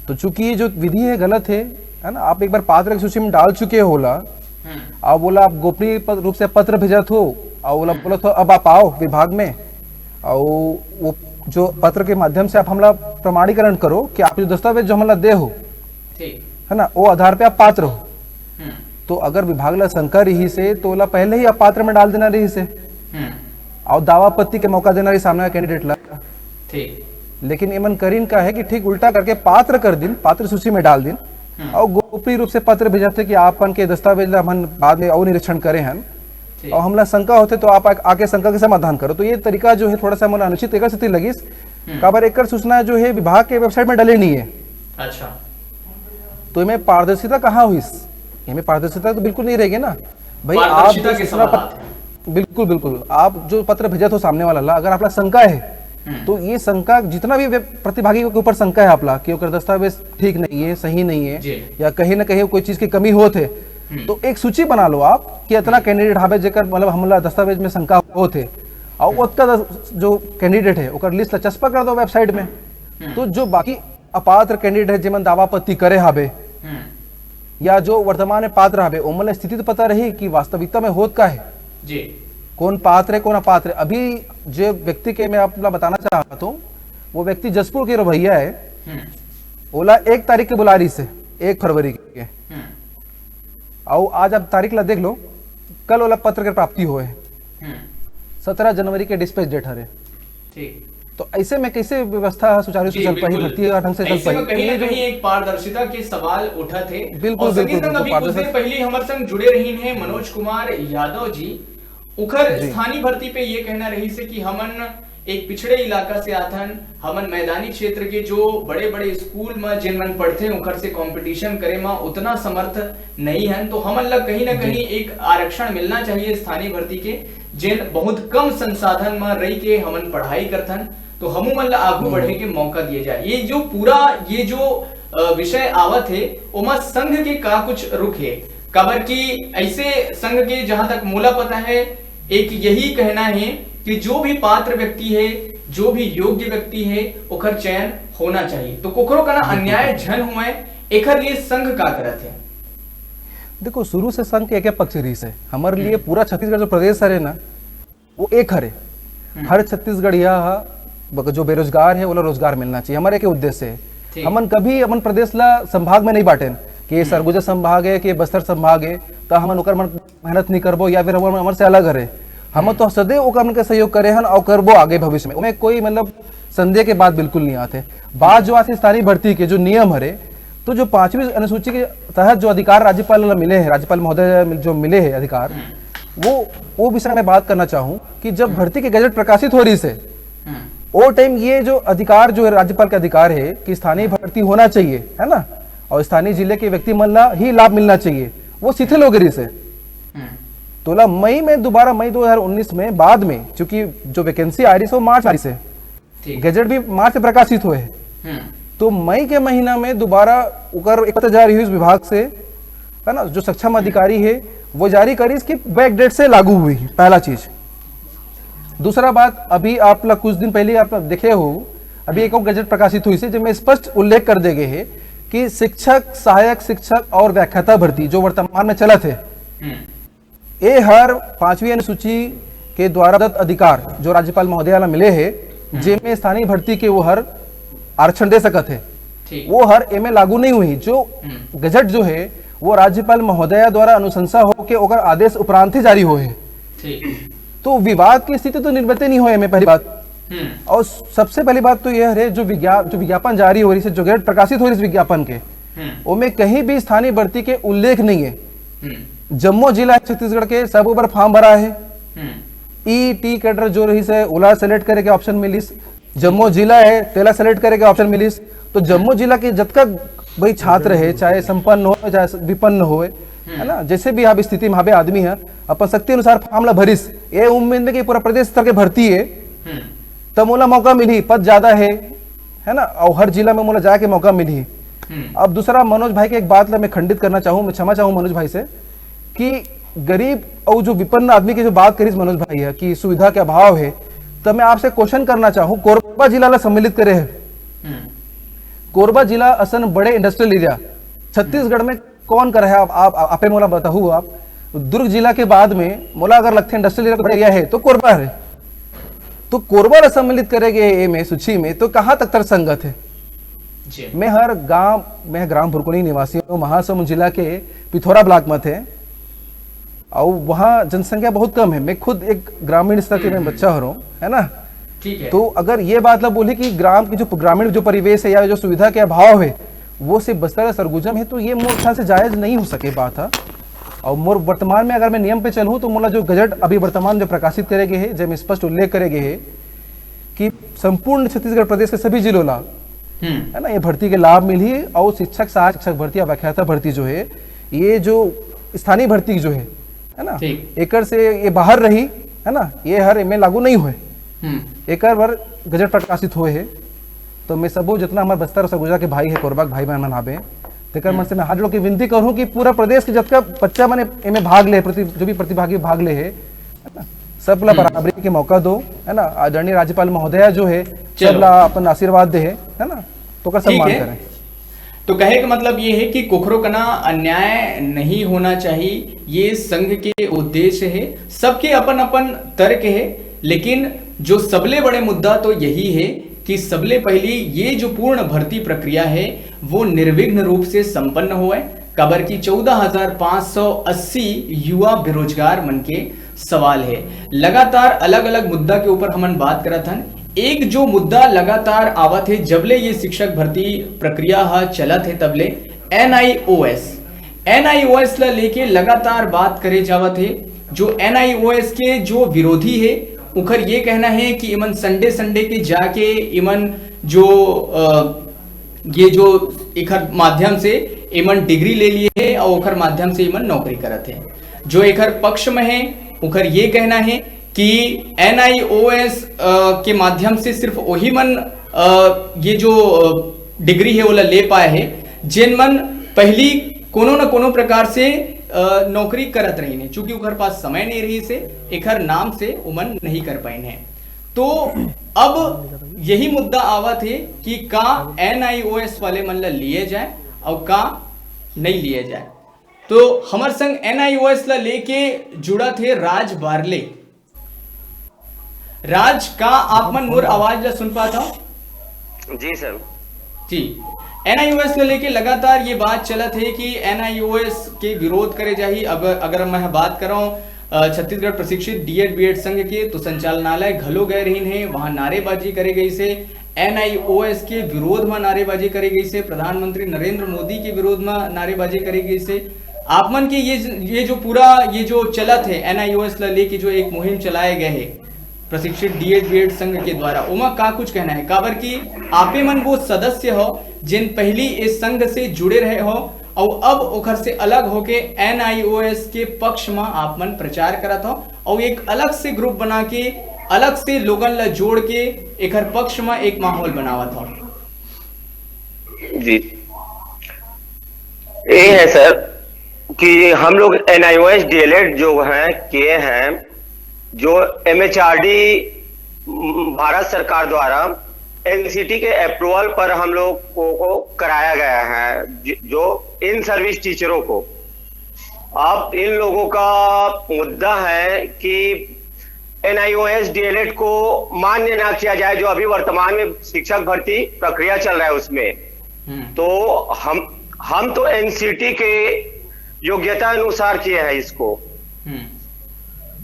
तो चूंकि ये जो विधि है गलत है, है ना, आप एक बार पात्र की सूची में डाल चुके हो ला, हम्म, आप बोला आप गोपनीय पद- रूप से पत्र भेजत हो, और बोला बोलत हो अब आप आओ विभाग में, और वो जो पत्र के माध्यम से आप हमला प्रमाणीकरण करो कि आप जो दस्तावेज जो हमला दे हो, ठीक। है ना, वो आधार पे आप पात्र हो। हम्म, तो अगर विभाग ला शंका रही से तो ओला पहले ही अपात्र में डाल देना रही से, हम्म, और दावा आपत्ति के मौका देना रही सामने कैंडिडेट ला। ठीक। लेकिन एमन करीन का है कि ठीक उल्टा करके पात्र कर दिन, पात्र सूची में डाल दिन, हम्म। और गोपनीय रूप से पत्र भेजथे कि आपन के दस्तावेज ला हमन बाद में और निरीक्षण करे हन, ठीक। और हमला शंका होथे तो आप आ-, आके शंका के समाधान करो। तो ये तरीका जो है थोड़ा सा मोला अनुचित एकर सेती लगिस, हम्म। काबर एकर सूचना जो है विभाग के वेबसाइट में डले नहीं है। अच्छा। तो एमे पारदर्शिता कहाँ हुई? एमे पारदर्शिता तो बिल्कुल नहीं रहेगी ना भाई। आप पारदर्शिता जो के सूचना सवाल पत्र, आते हैं। बिल्कुल, बिल्कुल, आप जो पत्र भेजत हो सामने वाला ला, अगर आपला शंका है, हम्म। तो ये शंका, जितना भी व्य-, प्रतिभागी के ऊपर शंका है आपला कि ओकर दस्तावेज ठीक नहीं है, सही नहीं है, जी। या कहीं ना कहीं कोई चीज की कमी होत है, हम्म। तो एक सूची बना लो आप कि इतना हम्म। कैंडिडेट हावे जेकर, मतलब, हमला दस्तावेज में शंका होत है, और हम्म। ओतका दस-, जो कैंडिडेट है, ओकर लिस्ट ला चस्पा कर दो वेबसाइट में। हम्म। तो जो बाकी अपात्र कैंडिडेट है, जेमन दावा आपत्ति करे हावे, हम्म। या जो वर्तमान में पात्र हावे, ओमन ला स्थिति तो पता रही कि वास्तविकता में होत का है, जी। कौन पात्र है, कौन अपात्र है। अभी जो व्यक्ति के मैं आपला बताना चाहता हूँ, वो व्यक्ति जशपुर के रवैया है, हम्म। ओला एक तारीख के बुला रही से, एक फरवरी के। हम्म। और आज आप तारीख ला देख लो, कल ओला पत्र के प्राप्ति होए है। हम्म। सत्रह जनवरी के डिस्पैच डेट हरे। ठीक। तो ऐसे में कैसे व्यवस्था सुचारू रूप से जी, चल पाही, बिल्कुल। भर्ती ढंग से चल ऐसे में पाही? कहीं ना ये जो कहीं एक पारदर्शिता के सवाल उठत हे। बिल्कुल, और संगे बिल्कुल, संग बिल्कुल, अभी कुछ देर पारदर्शिता। पहले हमर संग जुड़े रहीन हे मनोज कुमार यादव जी। उखर जी। स्थानीय भर्ती पे ये कहना रहिस हे कि हमन एक पिछड़े इलाका से आथन, हमन मैदानी क्षेत्र के जो बड़े-बड़े स्कूल म जेन मन पढ़थे, उखर से कॉम्पिटिशन करे म उतना समर्थ नहीं हन, तो हमन ला कहीं ना जी। कहीं एक आरक्षण मिलना चाहिए स्थानीय भर्ती के, जेन बहुत कम संसाधन म रही के हमन पढ़ाई करथन, तो हमू मन ला आगू हम्म। बढ़े के मौका दिए जाए। ये जो पूरा, ये जो, अ, विषय आवत हे, ओमा संघ के का कुछ रुख हे? काबर कि ऐसे संघ के, जहां तक मोला पता है, एक यही कहना है कि जो भी पात्र व्यक्ति है, जो भी योग्य व्यक्ति है, ओकर चयन होना चाहिए। तो कोकरो कना बिल्कुल। अन्याय झन हुए, एकर लिए संघ का करत है? देखो, शुरू से संघ के एक पक्ष रहिस हे। हमर लिए हम्म। पूरा छत्तीसगढ़ जो प्रदेश हरे ना, वो एक हरे। हम्म। हर छत्तीसगढ़िया हा, बग-, जो बेरोजगार है, ओला रोजगार मिलना चाहिए। हमर एक उद्देश्य है। ठीक। हमन कभी अपन प्रदेश ला संभाग में नहीं बांटेन कि ये हम्म। सरगुजा संभाग है, कि ये बस्तर संभाग है, तो हमन ओकर मन मेहनत नहीं करबो या फिर हमर, हमर से अलग हरे। हमन हम्म। तो सदैव ओकर मन के सहयोग करे हन और करबो आगे भविष्य में। ओमे कोई, मतलब, संदेह के बात बिल्कुल नहीं आते। बात जो आते स्थानीय भर्ती के जो नियम हरे, तो जो पांचवी अनुसूची के तहत जो अधिकार राज्यपाल ला मिले हैं, राज्यपाल महोदय जो मिले हैं अधिकार, हम्म। वो, वो विषय में बात करना चाहूँ कि जब हम्म। भर्ती के गजट प्रकाशित हो रही से, हम्म। वो टाइम ये जो अधिकार जो है, राज्यपाल का अधिकार है कि स्थानीय भर्ती होना चाहिए, है ना, और स्थानीय जिले के व्यक्ति मन ला ही लाभ मिलना चाहिए, वो शिथिल हो गई से। हम्म। तोला मई में दोबारा, मई दो हज़ार उन्नीस में, बाद में, क्योंकि जो वैकेंसी आ रही से, वो मार्च आ रही से, ठीक। गजट भी मार्च में प्रकाशित हुए हैं। हम्म। तो मई के महीना में दोबारा ओकर एक पत्र जारी हुई विभाग से, है ना, जो सक्षम अधिकारी है, वो जारी करी कि बैक डेट से लागू हुई, पहला चीज। दूसरा बात, अभी आप लोग कुछ दिन पहले आप लोग देखे हो, अभी एक और गजट प्रकाशित हुई से, जिसमें स्पष्ट उल्लेख कर दे गए है कि शिक्षक, सहायक शिक्षक और व्याख्याता भर्ती जो वर्तमान में चलत है, हम्म। ए हर पांचवी अनुसूची के द्वारा दत्त अधिकार जो राज्यपाल महोदय ला मिले है, हम्म। जेमे स्थानीय भर्ती के वो हर आरक्षण दे सकत है, ठीक। वो हर एमे लागू नहीं हुई। जो हम्म। गजट जो है, वो राज्यपाल महोदया द्वारा अनुशंसा होके ओकर आदेश उपरांत ही जारी हुए है। ठीक। तो विवाद की स्थिति तो निर्मित नहीं हुए में, पहली बात। हम्म। और सबसे पहली बात तो यह है, जो विज्ञा-, जो विज्ञापन जारी हो रही है, जो गजट प्रकाशित हो रही है इस विज्ञापन के, हम्म। ओमे कहीं भी स्थानीय भर्ती के उल्लेख नहीं है। हम्म। जम्मो जिला है छत्तीसगढ़ के, सब ऊपर फॉर्म भरा है। हम्म। ई टी कैडर जो रही से, ओला सेलेक्ट करे के ऑप्शन मिलिस। जम्मो जिला है, तेला सेलेक्ट करे के ऑप्शन मिलिस। तो जम्मो जिला के जतका भाई छात्र है, चाहे संपन्न हो, चाहे विपन्न हो, है ना, जैसे भी आप स्थिति में हावे आदमी है, अपन शक्ति अनुसार फॉर्म ला भरिस, ये उम्मीद में कि पूरा प्रदेश स्तर के भर्ती है, हम्म। तब ओला मौका मिली, पद ज्यादा है, है ना, और हर जिला में मोला जाए के मौका मिली। हम्म। अब दूसरा, मनोज भाई के एक बात ला मैं खंडित करना चाहूँ, मैं क्षमा चाहूँ मनोज भाई से, कि गरीब और जो विपन्न आदमी की जो बात करिस मनोज भाई है कि सुविधा के अभाव है, तो मैं आपसे क्वेश्चन करना चाहूँ, कोरबा जिला ला सम्मिलित करे है। हम्म। कोरबा जिला असन बड़े इंडस्ट्रियल एरिया, छत्तीसगढ़ में कौन कर है? आप, आप, आप, आपे मोला बताहू आप। दुर्ग जिला के बाद में मोला अगर लगथे इंडस्ट्रियल एरिया बड़े एरिया है तो कोरबा है। तो कोरबा ला सम्मिलित करे गए ए में सूची में, तो कहाँ तक तर्कसंगत है? जी। मैं हर गांव, मैं ग्राम भुरकुनी निवासी हूँ, महासमुंद जिला के पिथौरा ब्लॉक में थे, और वहाँ जनसंख्या बहुत कम है। मैं खुद एक ग्रामीण स्तर के मैं हम्म। बच्चा हो रहा हूँ, है ना? ठीक है। तो अगर ये बात ना बोली कि ग्राम की जो ग्रामीण जो परिवेश है या जो सुविधा के अभाव है, वो सिर्फ बस्तर अउ सरगुजा में हे, तो ये मोर ख्याल से जायज नहीं हो सके बात ह। अउ मोर वर्तमान में अगर मैं नियम पे चलूँ, तो मोला जो गजट अभी वर्तमान जो प्रकाशित करे गे हे, जेमे स्पष्ट उल्लेख करे गे हे कि संपूर्ण छत्तीसगढ़ प्रदेश के सभी जिलों ला, हम्म। है ना, ये भर्ती के लाभ मिलही। अउ शिक्षक, सहायक शिक्षक भर्ती या व्याख्याता भर्ती जो हे, ये जो स्थानीय भर्ती जो हे, है ना, ठीक। एकर से ये बाहर रही, है ना, ये हर एमे लागू नहीं होय। हम्म। एकर बर गजट प्रकाशित होय हे। तो मैं सबो जितना हमर बस्तर अउ सरगुजा के भाई हे, कोरबा के भाई बहन मन हाबे, तेकर मन से मैं हाथ जोड़ के विनती करूँ कि पूरा प्रदेश के जतका बच्चा मन एमे भाग ले, प्रति-, जो भी प्रतिभागी भाग ले हे, है ना, सब ला हम्म। बराबरी के मौका दो, है ना। आदरणीय राज्यपाल महोदया जो हे, चलो। सब ला अपन आशीर्वाद दे हे, है ना, तो ओकर ठीक सम्मान है। करें। तो कहे के मतलब ये है कि कुखरो कना अन्याय नहीं होना चाहिए, ये संघ के उद्देश्य है। सबके अपन अपन तर्क है, लेकिन जो सबले बड़े मुद्दा तो यही है कि सबले पहली ये जो पूर्ण भर्ती प्रक्रिया है, वो निर्विघ्न रूप से संपन्न होए, काबर कि चौदह हजार पाँच सौ अस्सी युवा बेरोजगार मन के सवाल है। लगातार अलग-अलग मुद्दा के ऊपर हमन बात करत हन। एक जो मुद्दा लगातार आवत है, जबले ये शिक्षक भर्ती प्रक्रिया ह चलत है, तबले एनआईओएस, एनआईओएस ला लेके लगातार बात करे जावत है। जो एनआईओएस के जो विरोधी है, उखर ये कहना है कि इमन संडे संडे के जाके इमन जो, अ, ये जो एखर माध्यम से इमन डिग्री ले लिए है और ओखर माध्यम से इमन नौकरी करत है। जो एखर पक्ष में है, उखर ये कहना है कि एनआईओएस, अ, के माध्यम से सिर्फ वही मन, अ, ये जो, अ, डिग्री है, ओला ले पाए है, जेन मन पहली कोनो न कोनो प्रकार से, अ, नौकरी करत रहिन है, चूंकि उखर पास समय नहीं रही से एखर नाम से उमन नहीं कर पाइन है। तो अब यही मुद्दा आवत है कि का एनआईओएस वाले मन ला लिए जाए और का नहीं लिए जाए। तो हमर संग एनआईओएस ला लेके जुड़त हे राज बारले। राज, का आप मन मोर आवाज ला सुन पात हव? जी सर। जी, एनआईओएस ला लेके लगातार ये बात चलत है कि एनआईओएस के विरोध करे जाही। अगर, अगर मैं बात करौं, अ, छत्तीसगढ़ प्रशिक्षित डीएड बीएड संघ के, तो संचालनालय घलो गए रहिन है, वहां नारेबाजी करे गई से, एनआईओएस के विरोध में नारेबाजी करे गई से, प्रधानमंत्री नरेंद्र मोदी के विरोध में नारेबाजी करे गई से। आप मन के ये, ये जो पूरा, ये जो चलत है एनआईओएस ला लेके जो एक मुहिम चलाए गए है प्रशिक्षित डीएड बीएड संघ के द्वारा, ओमा का कुछ कहना है? काबर कि आपे मन वो सदस्य हो जिन पहली इस संघ से जुड़े रहे हो और अब ओखर से अलग होके एनआईओएस के पक्ष में आप मन प्रचार करत हो और एक अलग से ग्रुप बना के, अलग से लोगन ला जोड़ के एकर पक्ष में एक माहौल बनावत हो। जी, ये है सर कि हम लोग एनआईओएस डीएलएड जो है किए हैं, जो एमएचआरडी भारत सरकार द्वारा एनसीटी के अप्रूवल पर हम लोग को, को कराया गया है, ज- जो इन सर्विस टीचरों को। अब इन लोगों का मुद्दा है कि एनआईओएस डीएलएड को मान्य ना किया जाए, जो अभी वर्तमान में शिक्षक भर्ती प्रक्रिया चल रहा है उसमें। हम्म। तो हम हम तो एनसीटी के योग्यता अनुसार किए हैं इसको। हम्म।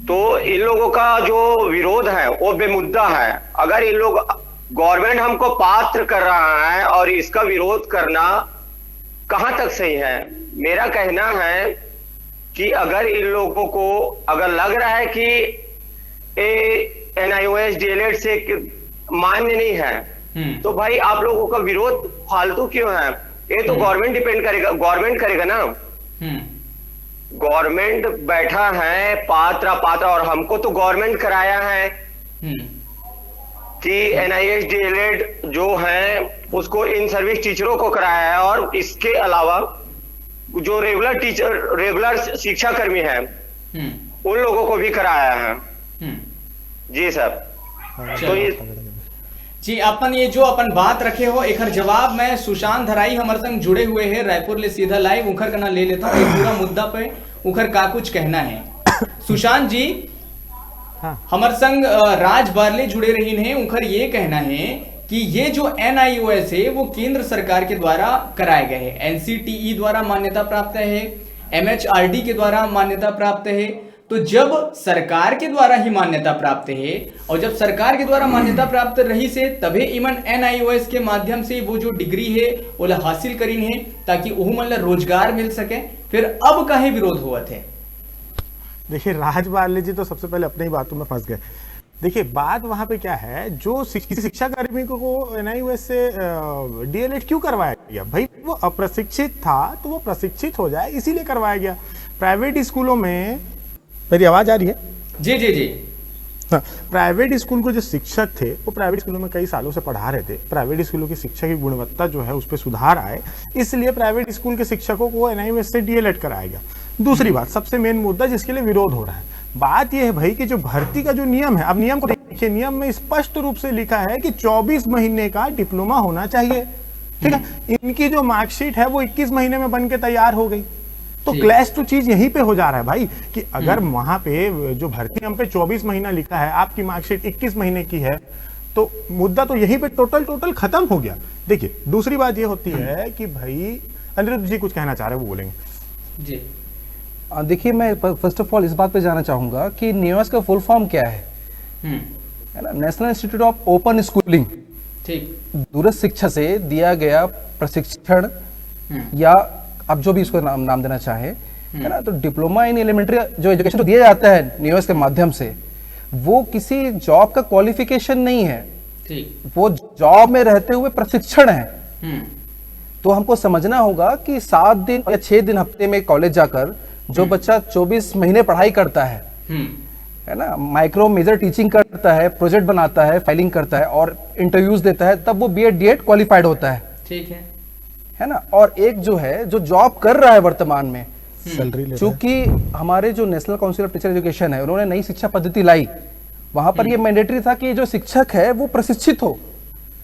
तो इन लोगों का जो विरोध है वो बेमुद्दा है। अगर इन लोग, गवर्नमेंट हमको पात्र कर रहा है और इसका विरोध करना कहाँ तक सही है? मेरा कहना है कि अगर इन लोगों को अगर लग रहा है कि ए एनआईओएस डीएलएड से कि- मान्य नहीं है, हम्म। तो भाई आप लोगों का विरोध फालतू क्यों है? ये तो हम्म। गवर्नमेंट डिपेंड करेगा, गवर्नमेंट करेगा ना। हम्म। गवर्नमेंट बैठा है पात्र अपात्र, और हमको तो गवर्नमेंट कराया है हम्म। कि एनआईओएस डीएलएड जो है उसको इन सर्विस टीचरों को कराया है, और इसके अलावा जो रेगुलर टीचर, रेगुलर शिक्षा कर्मी है, हम्म। उन लोगों को भी कराया है। हम्म। जी सर। चलो। तो ये जी, अपन ये जो अपन बात रखे हो, एकर जवाब मैं सुशांत धराई हमर संग जुड़े हुए हैं रायपुर ले सीधा लाइव, उखर कना ले लेता हूँ। ये पूरा मुद्दा पे उखर का कुछ कहना है, सुशांत जी? हाँ। हमर संग, अ, राज बारले जुड़े रहिन है, उखर ये कहना है कि ये जो एनआईओएस है वो केंद्र सरकार के द्वारा कराए गए हैं, एनसीटीई द्वारा मान्यता प्राप्त है, एमएचआरडी के द्वारा मान्यता प्राप्त है, तो जब सरकार के द्वारा ही मान्यता प्राप्त हे, और जब सरकार के द्वारा मान्यता प्राप्त रहिस हे, तभे इमन एनआईओएस के माध्यम से वो जो डिग्री हे, ओला हासिल करिन हे, ताकि ओहू मन ला रोजगार मिल सके। फिर अब काहे विरोध होवत हे? देखिए, राज बारले जी तो सबसे पहले अपने ही बातों में फंस गए। देखिए, बात वहां पे क्या है, जो शिक-, किसी शिक्षा कार्मिकों को एनआईओएस से डीएलएड क्यों करवाया गया? भाई, वो अप्रशिक्षित था, तो वो प्रशिक्षित हो जाए, इसीलिए करवाया गया। प्राइवेट स्कूलों में, मेरी आवाज आ रही है? जी जी जी। हाँ, प्राइवेट स्कूल को जो शिक्षक थे, वो प्राइवेट स्कूलों में कई सालों से पढ़ा रहे थे। प्राइवेट स्कूलों की शिक्षा की गुणवत्ता जो है, उस पर सुधार आए, इसलिए प्राइवेट स्कूल के शिक्षकों को एनआईओएस से डीएलएड कराया गया। दूसरी बात, सबसे मेन मुद्दा जिसके लिए विरोध हो रहा है, बात यह है भाई कि जो भर्ती का जो नियम है, अब नियम को देखिए, नियम में स्पष्ट रूप से लिखा है कि चौबीस महीने का डिप्लोमा होना चाहिए। ठीक है, इनकी जो मार्कशीट है, वो इक्कीस महीने में बन के तैयार हो गई। तो जी। क्लैश तो चीज यहीं पे हो जा रहा है भाई, कि अगर वहां पे जो भर्ती नियम पे चौबीस महीना लिखा है, आपकी मार्कशीट इक्कीस महीने की है, तो मुद्दा तो यहीं पे टोटल टोटल खत्म हो गया। देखिए, दूसरी बात ये होती है कि भाई, अनिरुद्ध जी कुछ कहना चाह रहे हैं, वो बोलेंगे। जी। आ, देखिए, मैं फर्स्ट ऑफ ऑल इस बात पे जाना चाहूँगा कि न्यूएस का फुल फॉर्म क्या है। हम्म। है ना, national institute of open schooling, ठीक। दूरस्थ शिक्षा से दिया गया प्रशिक्षण हम्म। या आप जो भी इसको नाम नाम देना चाहें, है ना। तो डिप्लोमा इन एलिमेंट्री जो एजुकेशन जो दिया जाता है न्यूएस के माध्यम से, वो किसी जॉब का क्वालिफिकेशन नहीं है, ठीक। वो जॉब में रहते हुए प्रशिक्षण है। हम्म। तो हमको समझना होगा कि सात दिन या छह दिन हफ्ते में कॉलेज जाकर जो बच्चा चौबीस महीने पढ़ाई करता है, हम्म। है ना, माइक्रो मेजर टीचिंग करता है, प्रोजेक्ट बनाता है, फाइलिंग करता है और इंटरव्यूज देता है, तब वो बीएड डीएड क्वालिफाइड होता है, ठीक है। है ना। और एक जो है, जो जॉब कर रहा है वर्तमान में, सैलरी ले रहे हैं। चूंकि हमारे जो national council of teacher education है, उन्होंने नई शिक्षा पद्धति लाई, वहां पर ये मैंडेटरी था कि जो शिक्षक है, वो प्रशिक्षित हो।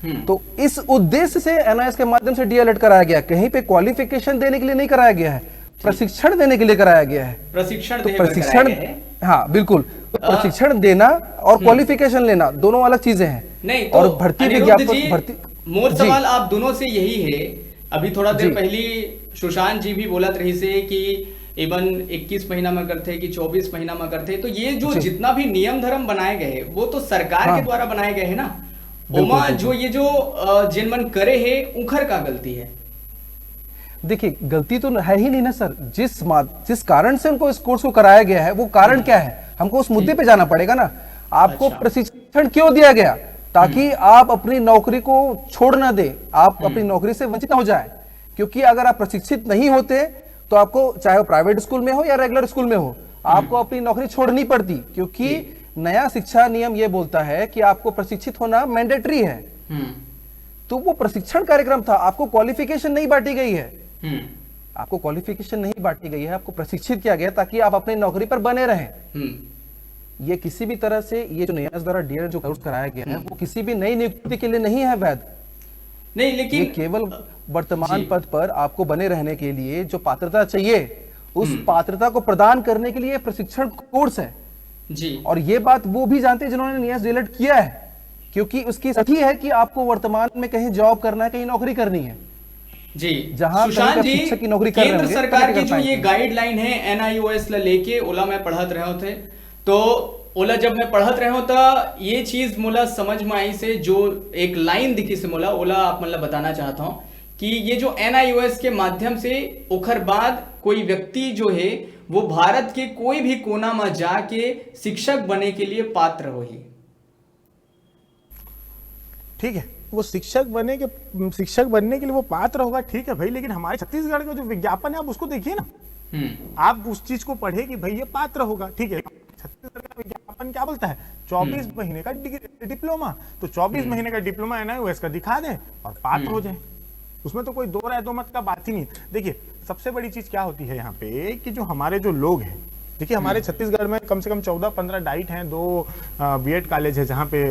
हम्म। तो इस उद्देश्य से एनआईएस के माध्यम से डीएलएड कराया गया। कहीं पे क्वालिफिकेशन देने के लिए नहीं कराया गया है, प्रशिक्षण देने के लिए कराया गया है। प्रशिक्षण तो देने पर प्रशिक्षण, कराया गया है। हाँ, बिल्कुल। तो आ, प्रशिक्षण देना और क्वालिफिकेशन लेना, दोनों अलग चीजें हैं। नहीं, तो और भर्ती अनिरुद्ध विज्ञापन, जी, भर्ती, मोर जी। सवाल आप दोनों से यही है। अभी थोड़ा देर जी। पहली सुशांत जी भी बोलत रहिस हे कि इवन इक्कीस महीना में करथे कि चौबीस महीना में करथे, तो ये जो जी। जितना भी नियम धर्म बनाए गए हे, वो तो सरकार हाँ। के द्वारा बनाए गए हे ना। बिल्कुल, ओमा बिल्कुल। जो ये जो अ, जिन मन करे हे, उखर का गलती है? देखिए, गलती तो है ही नहीं ना सर। जिस मा-, जिस कारण से उनको इस कोर्स को कराया गया है, वो कारण क्या है? हमको उस मुद्दे पे जाना पड़ेगा ना। आपको अच्छा। प्रशिक्षण क्यों दिया गया? ताकि आप अपनी नौकरी को छोड़ ना दें, आप अपनी नौकरी से वंचित ना हो जाए। क्योंकि अगर आप प्रशिक्षित नहीं होते, तो आपको, चाहे वो प्राइवेट स्कूल में हो या रेगुलर स्कूल में हो, आपको अपनी नौकरी छोड़नी पड़ती। क्योंकि नया शिक्षा नियम ये बोलता है कि आपको प्रशिक्षित होना मैंडेटरी है। हम्म। तो वो प्रशिक्षण कार्यक्रम था, आपको क्वालिफिकेशन नहीं बांटी गई है। हम्म। आपको क्वालिफिकेशन नहीं बांटी गई है, आपको प्रशिक्षित किया गया ताकि आप अपनी नौकरी पर बने रहें। हम्म। ये किसी भी तरह से, ये जो न्यास द्वारा डीएलएड जो कोर्स कराया गया है, वो किसी भी नई नियुक्ति के लिए नहीं है वैध। नहीं, ये लेकिन केवल वर्तमान जी। पद पर आपको बने रहने के लिए जो पात्रता चाहिए, उस पात्रता को प्रदान करने के लिए प्रशिक्षण कोर्स है। जी। और ये बात वो भी जानते हैं जिन्होंने न्यास डीएलएड किया है, क्योंकि उसकी सही है कि आपको वर्तमान में कहीं जॉब करना है, कहीं नौकरी करनी है। जी। जहां कहीं सुशांत पे जी, शिक्षक की नौकरी कर रहे केंद्र होंगे, सरकार तभी की कर जो ये पाएंगे। गाइडलाइन है एनआईओएस ला लेके, ओला मैं पढ़त रहे थे, तो ओला जब मैं पढ़त रहे था, ये चीज मोला समझ में आई से, जो एक लाइन दिखी से मोला, ओला आप मन ला बताना चाहता हूँ कि ये जो एनआईओएस के माध्यम से ओखर बाद कोई व्यक्ति जो है, वो भारत के कोई भी कोना में जाके शिक्षक बने के लिए पात्र होही। ठीक है, वो शिक्षक बने के, शिक्षक बनने के लिए वो पात्र होगा, ठीक है भाई, लेकिन हमारे छत्तीसगढ़ का जो विज्ञापन है, आप उसको देखिए ना। हम्म। आप उस चीज को पढ़े कि भाई, ये पात्र होगा, ठीक है। छत्तीसगढ़ का विज्ञापन क्या बोलता है? चौबीस महीने का डिग्री, डिप्लोमा। तो चौबीस महीने का डिप्लोमा एनआईओएस का दिखा दें और पात्र हो जाए, उसमें तो कोई दो राय दो मत का बात ही नहीं। देखिए, सबसे बड़ी चीज क्या होती है यहाँ पे कि जो हमारे जो लोग हैं, देखिए, हमारे छत्तीसगढ़ में कम से कम चौदह पन्द्रह डाइट हैं, दो बीएड कॉलेज है जहाँ पे अ,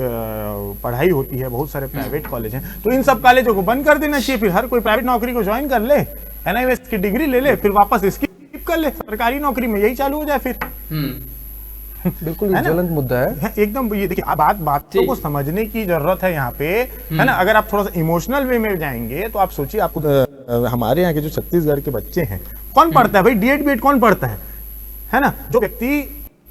पढ़ाई होती है, बहुत सारे प्राइवेट कॉलेज हैं, तो इन सब कॉलेजों को बंद कर देना चाहिए। फिर हर कोई प्राइवेट नौकरी को ज्वाइन कर ले, एनआईओएस की डिग्री ले ले, फिर वापस स्किप कर ले, सरकारी नौकरी में यही चालू हो जाए फिर। हम्म। बिल्कुल, ये है ना? ज्वलंत मुद्दा है। है, एकदम। ये देखिए, आप बात, बातों ठीक। को समझने की जरूरत है यहाँ पे, है ना। अगर आप थोड़ा सा इमोशनल वे में जाएंगे तो आप सोचिए, आपको अ, हमारे यहाँ के जो छत्तीसगढ़ के बच्चे हैं, कौन पढ़ता है भाई? डीएड बीएड कौन पढ़ता है? है ना, जो व्यक्ति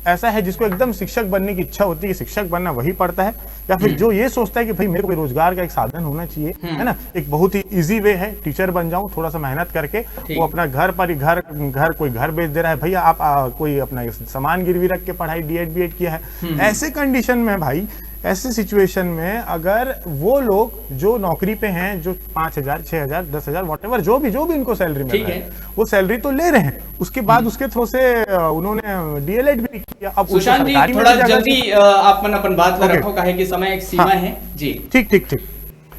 ऐसा है जिसको एकदम शिक्षक बनने की इच्छा होती है, शिक्षक बनना वही पढ़ता है, या फिर जो ये सोचता है कि भाई मेरे को रोजगार का एक साधन होना चाहिए, है ना, एक बहुत ही इजी वे है, टीचर बन जाऊं, थोड़ा सा मेहनत करके, वो अपना घर पर ही घर घर कोई घर बेच दे रहा है, भैया आप आ, कोई अपना सामान गिरवी रख के पढ़ाई, डीएड बीएड किया है। ऐसे कंडीशन में भाई, ऐसे सिचुएशन में अगर वो लोग जो नौकरी पे हैं, जो पाँच हजार, छह हजार, दस हजार, वॉटेवर, जो भी जो भी उनको सैलरी मिल ठीक रहा है। है, वो सैलरी तो ले रहे हैं, उसके बाद उसके थ्रू से अ, उन्होंने डीएलएड भी नहीं किया। अब उनको सुशांत जी, सरकारी में थोड़ा भी जाना जल्दी चाहिए। अ, आप मन अपन बात ला ओके। रखो, काहे कि समय एक सीमा हाँ। है जी। ठीक ठीक ठीक,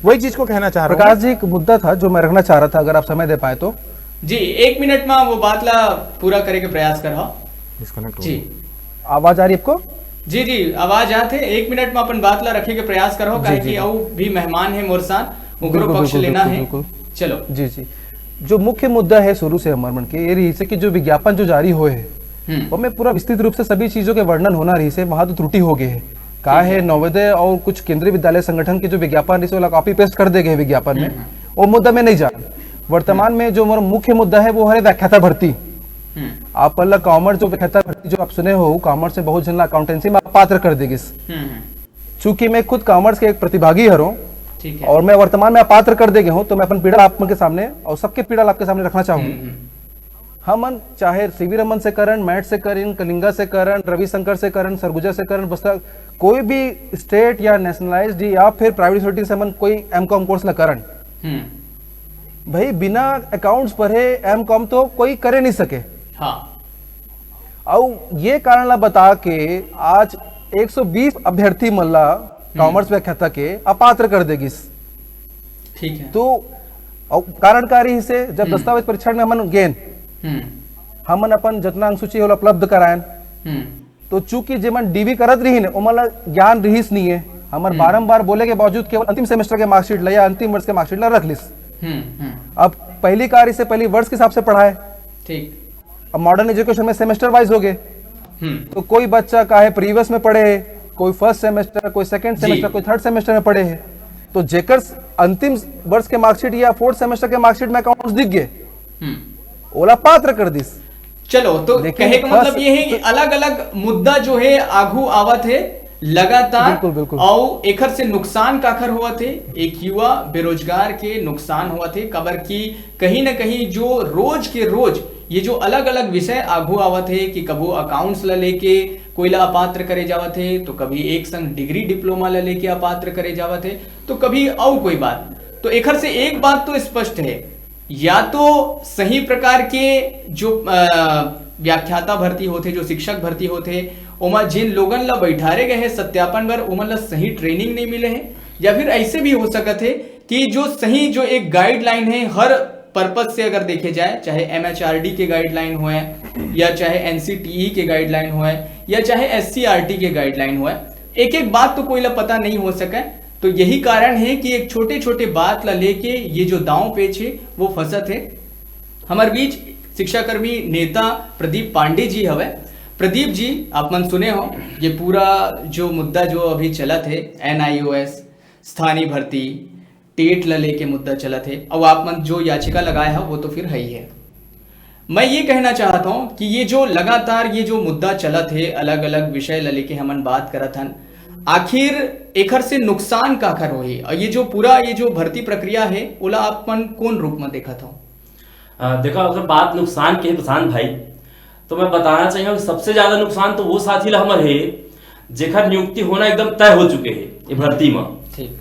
वही चीज को कहना चाह रहा हूँ। प्रकाश जी, एक मुद्दा था जो मैं रखना चाह रहा था, अगर आप समय दे पाए तो। जी, एक मिनट में वो बात ला पूरा करे के प्रयास करहो। डिस्कनेक्ट हो जी। गया। आवाज आ रही है आपको? जी जी, आवाज आत हे। एक मिनट में अपन बात ला रखे के प्रयास करहो, जी, काहे जी, कि जी। अउ भी मेहमान है मोर साथ, उनको बिल्कुल, पक्ष बिल्कुल, लेना बिल्कुल, है। बिल्कुल। चलो। जी जी। जो मुख्य मुद्दा है शुरू से हमर मन के, ये रही से कि जो विज्ञापन जो जारी हुए है, हम्म। वो मैं पूरा विस्तृत रूप से सभी चीजों के वर्णन होना रही से, वहां तो त्रुटि हो गए है। का है, नवोदय और कुछ केंद्रीय विद्यालय संगठन के जो विज्ञापन रही से, वाला कॉपी पेस्ट कर दे गए विज्ञापन में, वो मुद्दा में नहीं जान। वर्तमान में जो हमारा मुख्य मुद्दा है, वो है व्याख्याता भर्ती। हम्म। आप पहला कॉमर्स जो व्याख्याता भर्ती जो आप सुने हो, कॉमर्स से बहुत जन अकाउंटेंसी में पात्र कर देगी। हम्म हम्म, चूंकि मैं खुद कॉमर्स के एक प्रतिभागी हर हूँ ठीक है। और मैं वर्तमान में अपात्र कर दे गए हूँ, तो मैं अपन पीड़ा आपके सामने और सबके पीड़ा आपके सामने रखना चाहूंगा। हम्म, हम्म, हमन चाहे सीवी रमन से करन, मैट से करन, कलिंगा से करन, रविशंकर से करन, सरगुजा से करन, बस्ता, कोई भी स्टेट या नेशनलाइज्ड या फिर प्राइवेट यूनिवर्सिटी से हमन कोई एम कॉम कोर्स ला करन, हम्म। भाई बिना अकाउंट्स पढ़े एम कॉम तो कोई करे नहीं सके। हाँ। अउ ये कारण ला बता के आज एक सौ बीस अभ्यर्थी मन ला कॉमर्स व्याख्याता के अपात्र कर दे गिस। ठीक है। तो अउ कारण का रही से, जब दस्तावेज परीक्षण में हमन गेन, हम्म हमन अपन जतना अंक सूची होला उपलब्ध करायन, हम्म तो चूंकि जेमन डीवी करत रही ने, ओमन ला ज्ञान रहीस नहीं है। हमर बारंबार बोले के बावजूद केवल अंतिम सेमेस्टर के मार्कशीट ला या अंतिम वर्ष के मार्कशीट ला रख लिस। हम्म हम्म, अब पहली कार्य से पहली वर्ष के हिसाब से पढ़ाए। ठीक। अब मॉडर्न एजुकेशन में सेमेस्टर वाइज हो गए, हम्म तो कोई बच्चा काहे प्रीवियस में पढ़े है, कोई फर्स्ट सेमेस्टर, कोई सेकंड जी। सेमेस्टर, कोई थर्ड सेमेस्टर में पढ़े है, तो जेकर अंतिम वर्ष के मार्कशीट या फोर्थ सेमेस्टर के मार्कशीट में अकाउंट्स दिख गए, हम्म। ओला पात्र कर दिस। चलो, तो लेकिन कहे का मतलब first ये है कि अलग अलग मुद्दा जो है आगू आवत है लगातार। बिल्कुल, बिल्कुल। और एखर से नुकसान काखर होवत है? एक युवा बेरोजगार के नुकसान होवत है, काबर कि कहीं ना कहीं जो रोज के रोज ये जो अलग अलग विषय आगू आवत है कि कभू अकाउंट्स ला लेके कोई ला अपात्र करे जावत है, तो कभी एक संग डिग्री डिप्लोमा ला लेके अपात्र करे जावत है, तो कभी और कोई बात। तो एखर से एक बात तो स्पष्ट है, या तो सही प्रकार के जो अ, व्याख्याता भर्ती होथे, जो शिक्षक भर्ती होथे, ओमा जिन लोगन ला बैठारे गए हैं सत्यापन बर, ओमन ला सही ट्रेनिंग नहीं मिले है, या फिर ऐसे भी हो सकत है कि जो सही जो एक गाइडलाइन है हर पर्पस से अगर देखे जाए, चाहे एमएचआरडी के गाइडलाइन होए या चाहे एनसीटीई के गाइडलाइन होए या चाहे एससीईआरटी के गाइडलाइन होए, एक एक बात तो कोई ला पता नहीं हो सके। तो यही कारण है कि एक छोटे छोटे बात ला लेके ये जो दांव पेच है वो फंसत है। हमारे बीच शिक्षाकर्मी नेता प्रदीप पांडे जी हवे। प्रदीप जी, आप मन सुने हो ये पूरा जो मुद्दा जो अभी चलत है, एनआईओएस, स्थानीय भर्ती, टेट ला लेके मुद्दा चलत है, और आप मन जो याचिका लगाए हो वो तो फिर है ही है। मैं ये कहना चाहता हूँ कि ये जो लगातार ये जो मुद्दा चलत है, अलग अलग विषय ला लेके हमन बात करत हन, आखिर एखर से नुकसान काखर होही, और ये जो पूरा ये जो भर्ती प्रक्रिया है ओला आप मन कौन रूप में देखत हो? अ, देखो, अगर बात नुकसान के है प्रशांत भाई, तो मैं बताना चाहिए कि सबसे ज्यादा नुकसान तो वो साथी ला हमर है जेकर नियुक्ति होना एकदम तय हो चुके है ये भर्ती में। ठीक।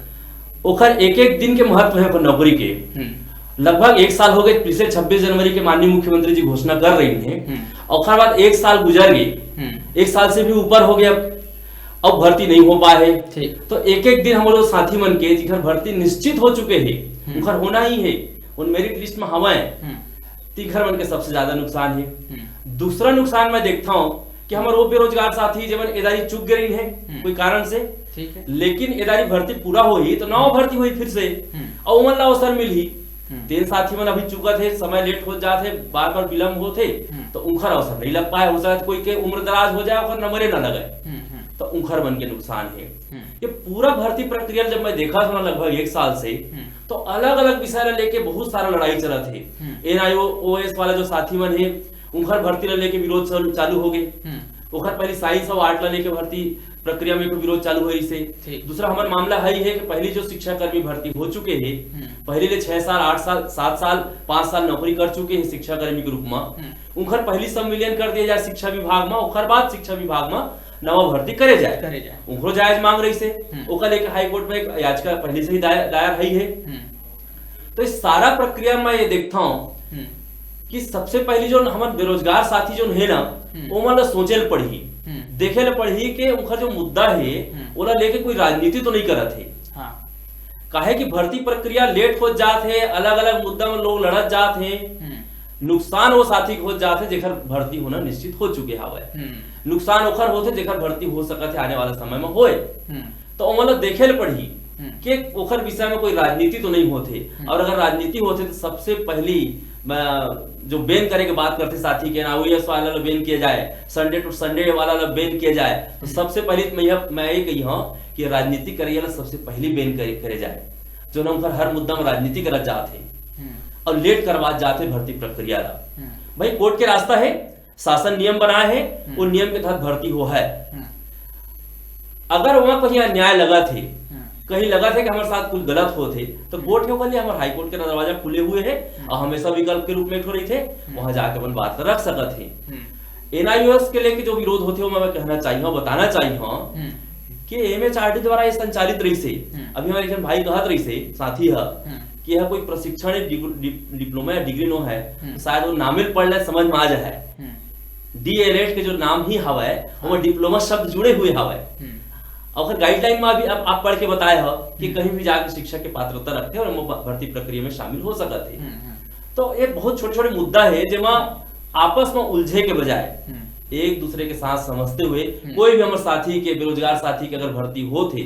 ओकर एक एक दिन के महत्व है ओकर नौकरी के। हम्म। लगभग एक साल हो गए, पिछले छब्बीस जनवरी के माननीय मुख्यमंत्री जी घोषणा कर रही हैं, हम्म। ओकर बाद एक साल गुजर गई, हम्म। एक साल से भी ऊपर हो गया, अब भर्ती नहीं हो पाए है। ठीक। तो एक एक दिन हमारे साथी मन के जिकर भर्ती निश्चित हो चुके हैं, हम्म। उनकर होना ही है, उन मेरिट लिस्ट में हवा है, हम्म। तिखर मन के सबसे ज्यादा नुकसान है। हम्म। दूसरा नुकसान मैं देखता हूँ कि हमारे वो बेरोजगार साथी जेमन एदारी चुक गए हैं हम्म। कोई कारण से, ठीक है। लेकिन एदारी भर्ती पूरा होही तो नवा भर्ती होही फिर से, हम्म। और उमन ला अवसर मिलही। हम्म। तेन साथी मन अभी चुकत है, समय लेट हो जात है, बार बार विलंब होत है, हम्म। तो उनकर अवसर नहीं लग पाए। हो सकता है कोई के उम्र दराज हो जाए, ओकर नंबरे ना लगे, हम्म, हम्म, तो उनकर मन के नुकसान है। हम्म। ये पूरा भर्ती प्रक्रिया जब मैं देखा था ना, लगभग एक साल से, हम्म। तो अलग अलग विषय ला लेके बहुत सारा लड़ाई चलत है। हम्म। एनआईओएस वाला जो साथी मन है, उनकर भर्ती ला लेके विरोध चालू, चालू हो गए। हम्म। ओखर पहली साइंस अउ आर्ट ला लेके भर्ती प्रक्रिया में एक विरोध चालू होइस हे। ठीक। दूसरा हमर मामला हई हे कि पहली जो शिक्षा कर्मी भर्ती हो चुके हे, हम्म। पहली ले छह साल, आठ साल, सात साल, पाँच साल नौकरी कर चुके हे शिक्षा कर्मी के रूप में, हम्म। उनकर पहली संविलियन कर दिए जाए शिक्षा विभाग में, ओकर बाद शिक्षा विभाग में नवा भर्ती करे जाए। करे जाए। उनकरो जायज मांग रहिस हे, हम्म। ओकर लेके हाई कोर्ट में एक याचिका पहले से ही दायर, दायर हई हे। हम्म। तो इस सारा प्रक्रिया में ये देखता हूँ हम्म। कि सबसे पहली जो हमन बेरोजगार साथी जो हे ना, हम्म। ओमन ला सोचे ल पड़ही, हम्म। देखे ल पड़ही कि उनका जो मुद्दा हे, हम्म। ओला लेके कोई राजनीति तो नहीं करत हे। हाँ। काहे कि भर्ती प्रक्रिया लेट होत जात हे, अलग-अलग मुद्दा में लोग लड़त जात हे, हम्म। नुकसान वो साथी के होत जात हे जेकर भर्ती होना निश्चित हो चुके हवय। हम्म। नुकसान ओखर होथे जेकर भर्ती हो सकत हे आने वाला समय में होए। हम्म। तो ओमन ला देखे ल पड़ही हम्म। कि ओखर विषय में कोई राजनीति तो नहीं होथे। हम्म। और अगर राजनीति होथे तो सबसे पहली, अ, जो बैन करे के बात करथे साथी के ना, ओएस वाला ला बैन किया जाए, संडे टू संडे वाला ला बैन किया जाए, तो हम्म। सबसे पहली तो मैं यह, मैं ये कही हूँ कि राजनीति करैया ला सबसे पहली बैन करे, करे जाए, जो ना उनकर हर मुद्दा में राजनीति करत जात हे हम्म। और लेट करवात जात हे भर्ती प्रक्रिया ला। हम्म। भाई, कोर्ट के रास्ता हे, शासन नियम बनाए हे, हम्म। वो नियम के तहत भर्ती हो है। हम्म। अगर वहाँ कहीं अन्याय लगत हे, हम्म। कहीं लगत हे कि हमारे साथ कुछ गलत होत हे, तो हम्म। कोर्ट हे, ओकर लिए हमारे हाई कोर्ट के दरवाजा खुले हुए हे हम्म। और हमेशा विकल्प के रूप में एक ठो रहिथे, हम्म। वहाँ जाके अपन बात रख सकत हे। हम्म। एनआईओएस के लेके जो विरोध होथे, ओमा मैं कहना चाहिए, बताना चाहिए हम्म। कि एमएचआरडी द्वारा ये संचालित रहिस हे। हम्म। अभी हमारे एक जन भाई कहत रहिस हे, साथी ह, हम्म। कि यह कोई प्रशिक्षण डिग-, डि-, डिप्लोमा या डिग्री नो है, हम्म। तो शायद वो नामे ल पढ़ ले, समझ में आ जाए। हम्म। डीएलएड के जो नाम ही हवय, ओमा हाँ। डिप्लोमा शब्द जुड़े हुए हवय। हम्म। और ओकर गाइडलाइन में अभी आप, आप पढ़ के बताए हो कि हम्म। कहीं भी जाके शिक्षा के पात्रता रखथे और ओमा भ-, भर्ती प्रक्रिया में शामिल हो सकत हे। हम्म, हम्म। तो ये बहुत छोटे-छोटे मुद्दा हे, जेमा आपस में उलझे के बजाय हम्म। एक दूसरे के साथ समझते हुए हम्म। कोई भी हमर साथी के, बेरोजगार साथी के अगर भर्ती होत हे,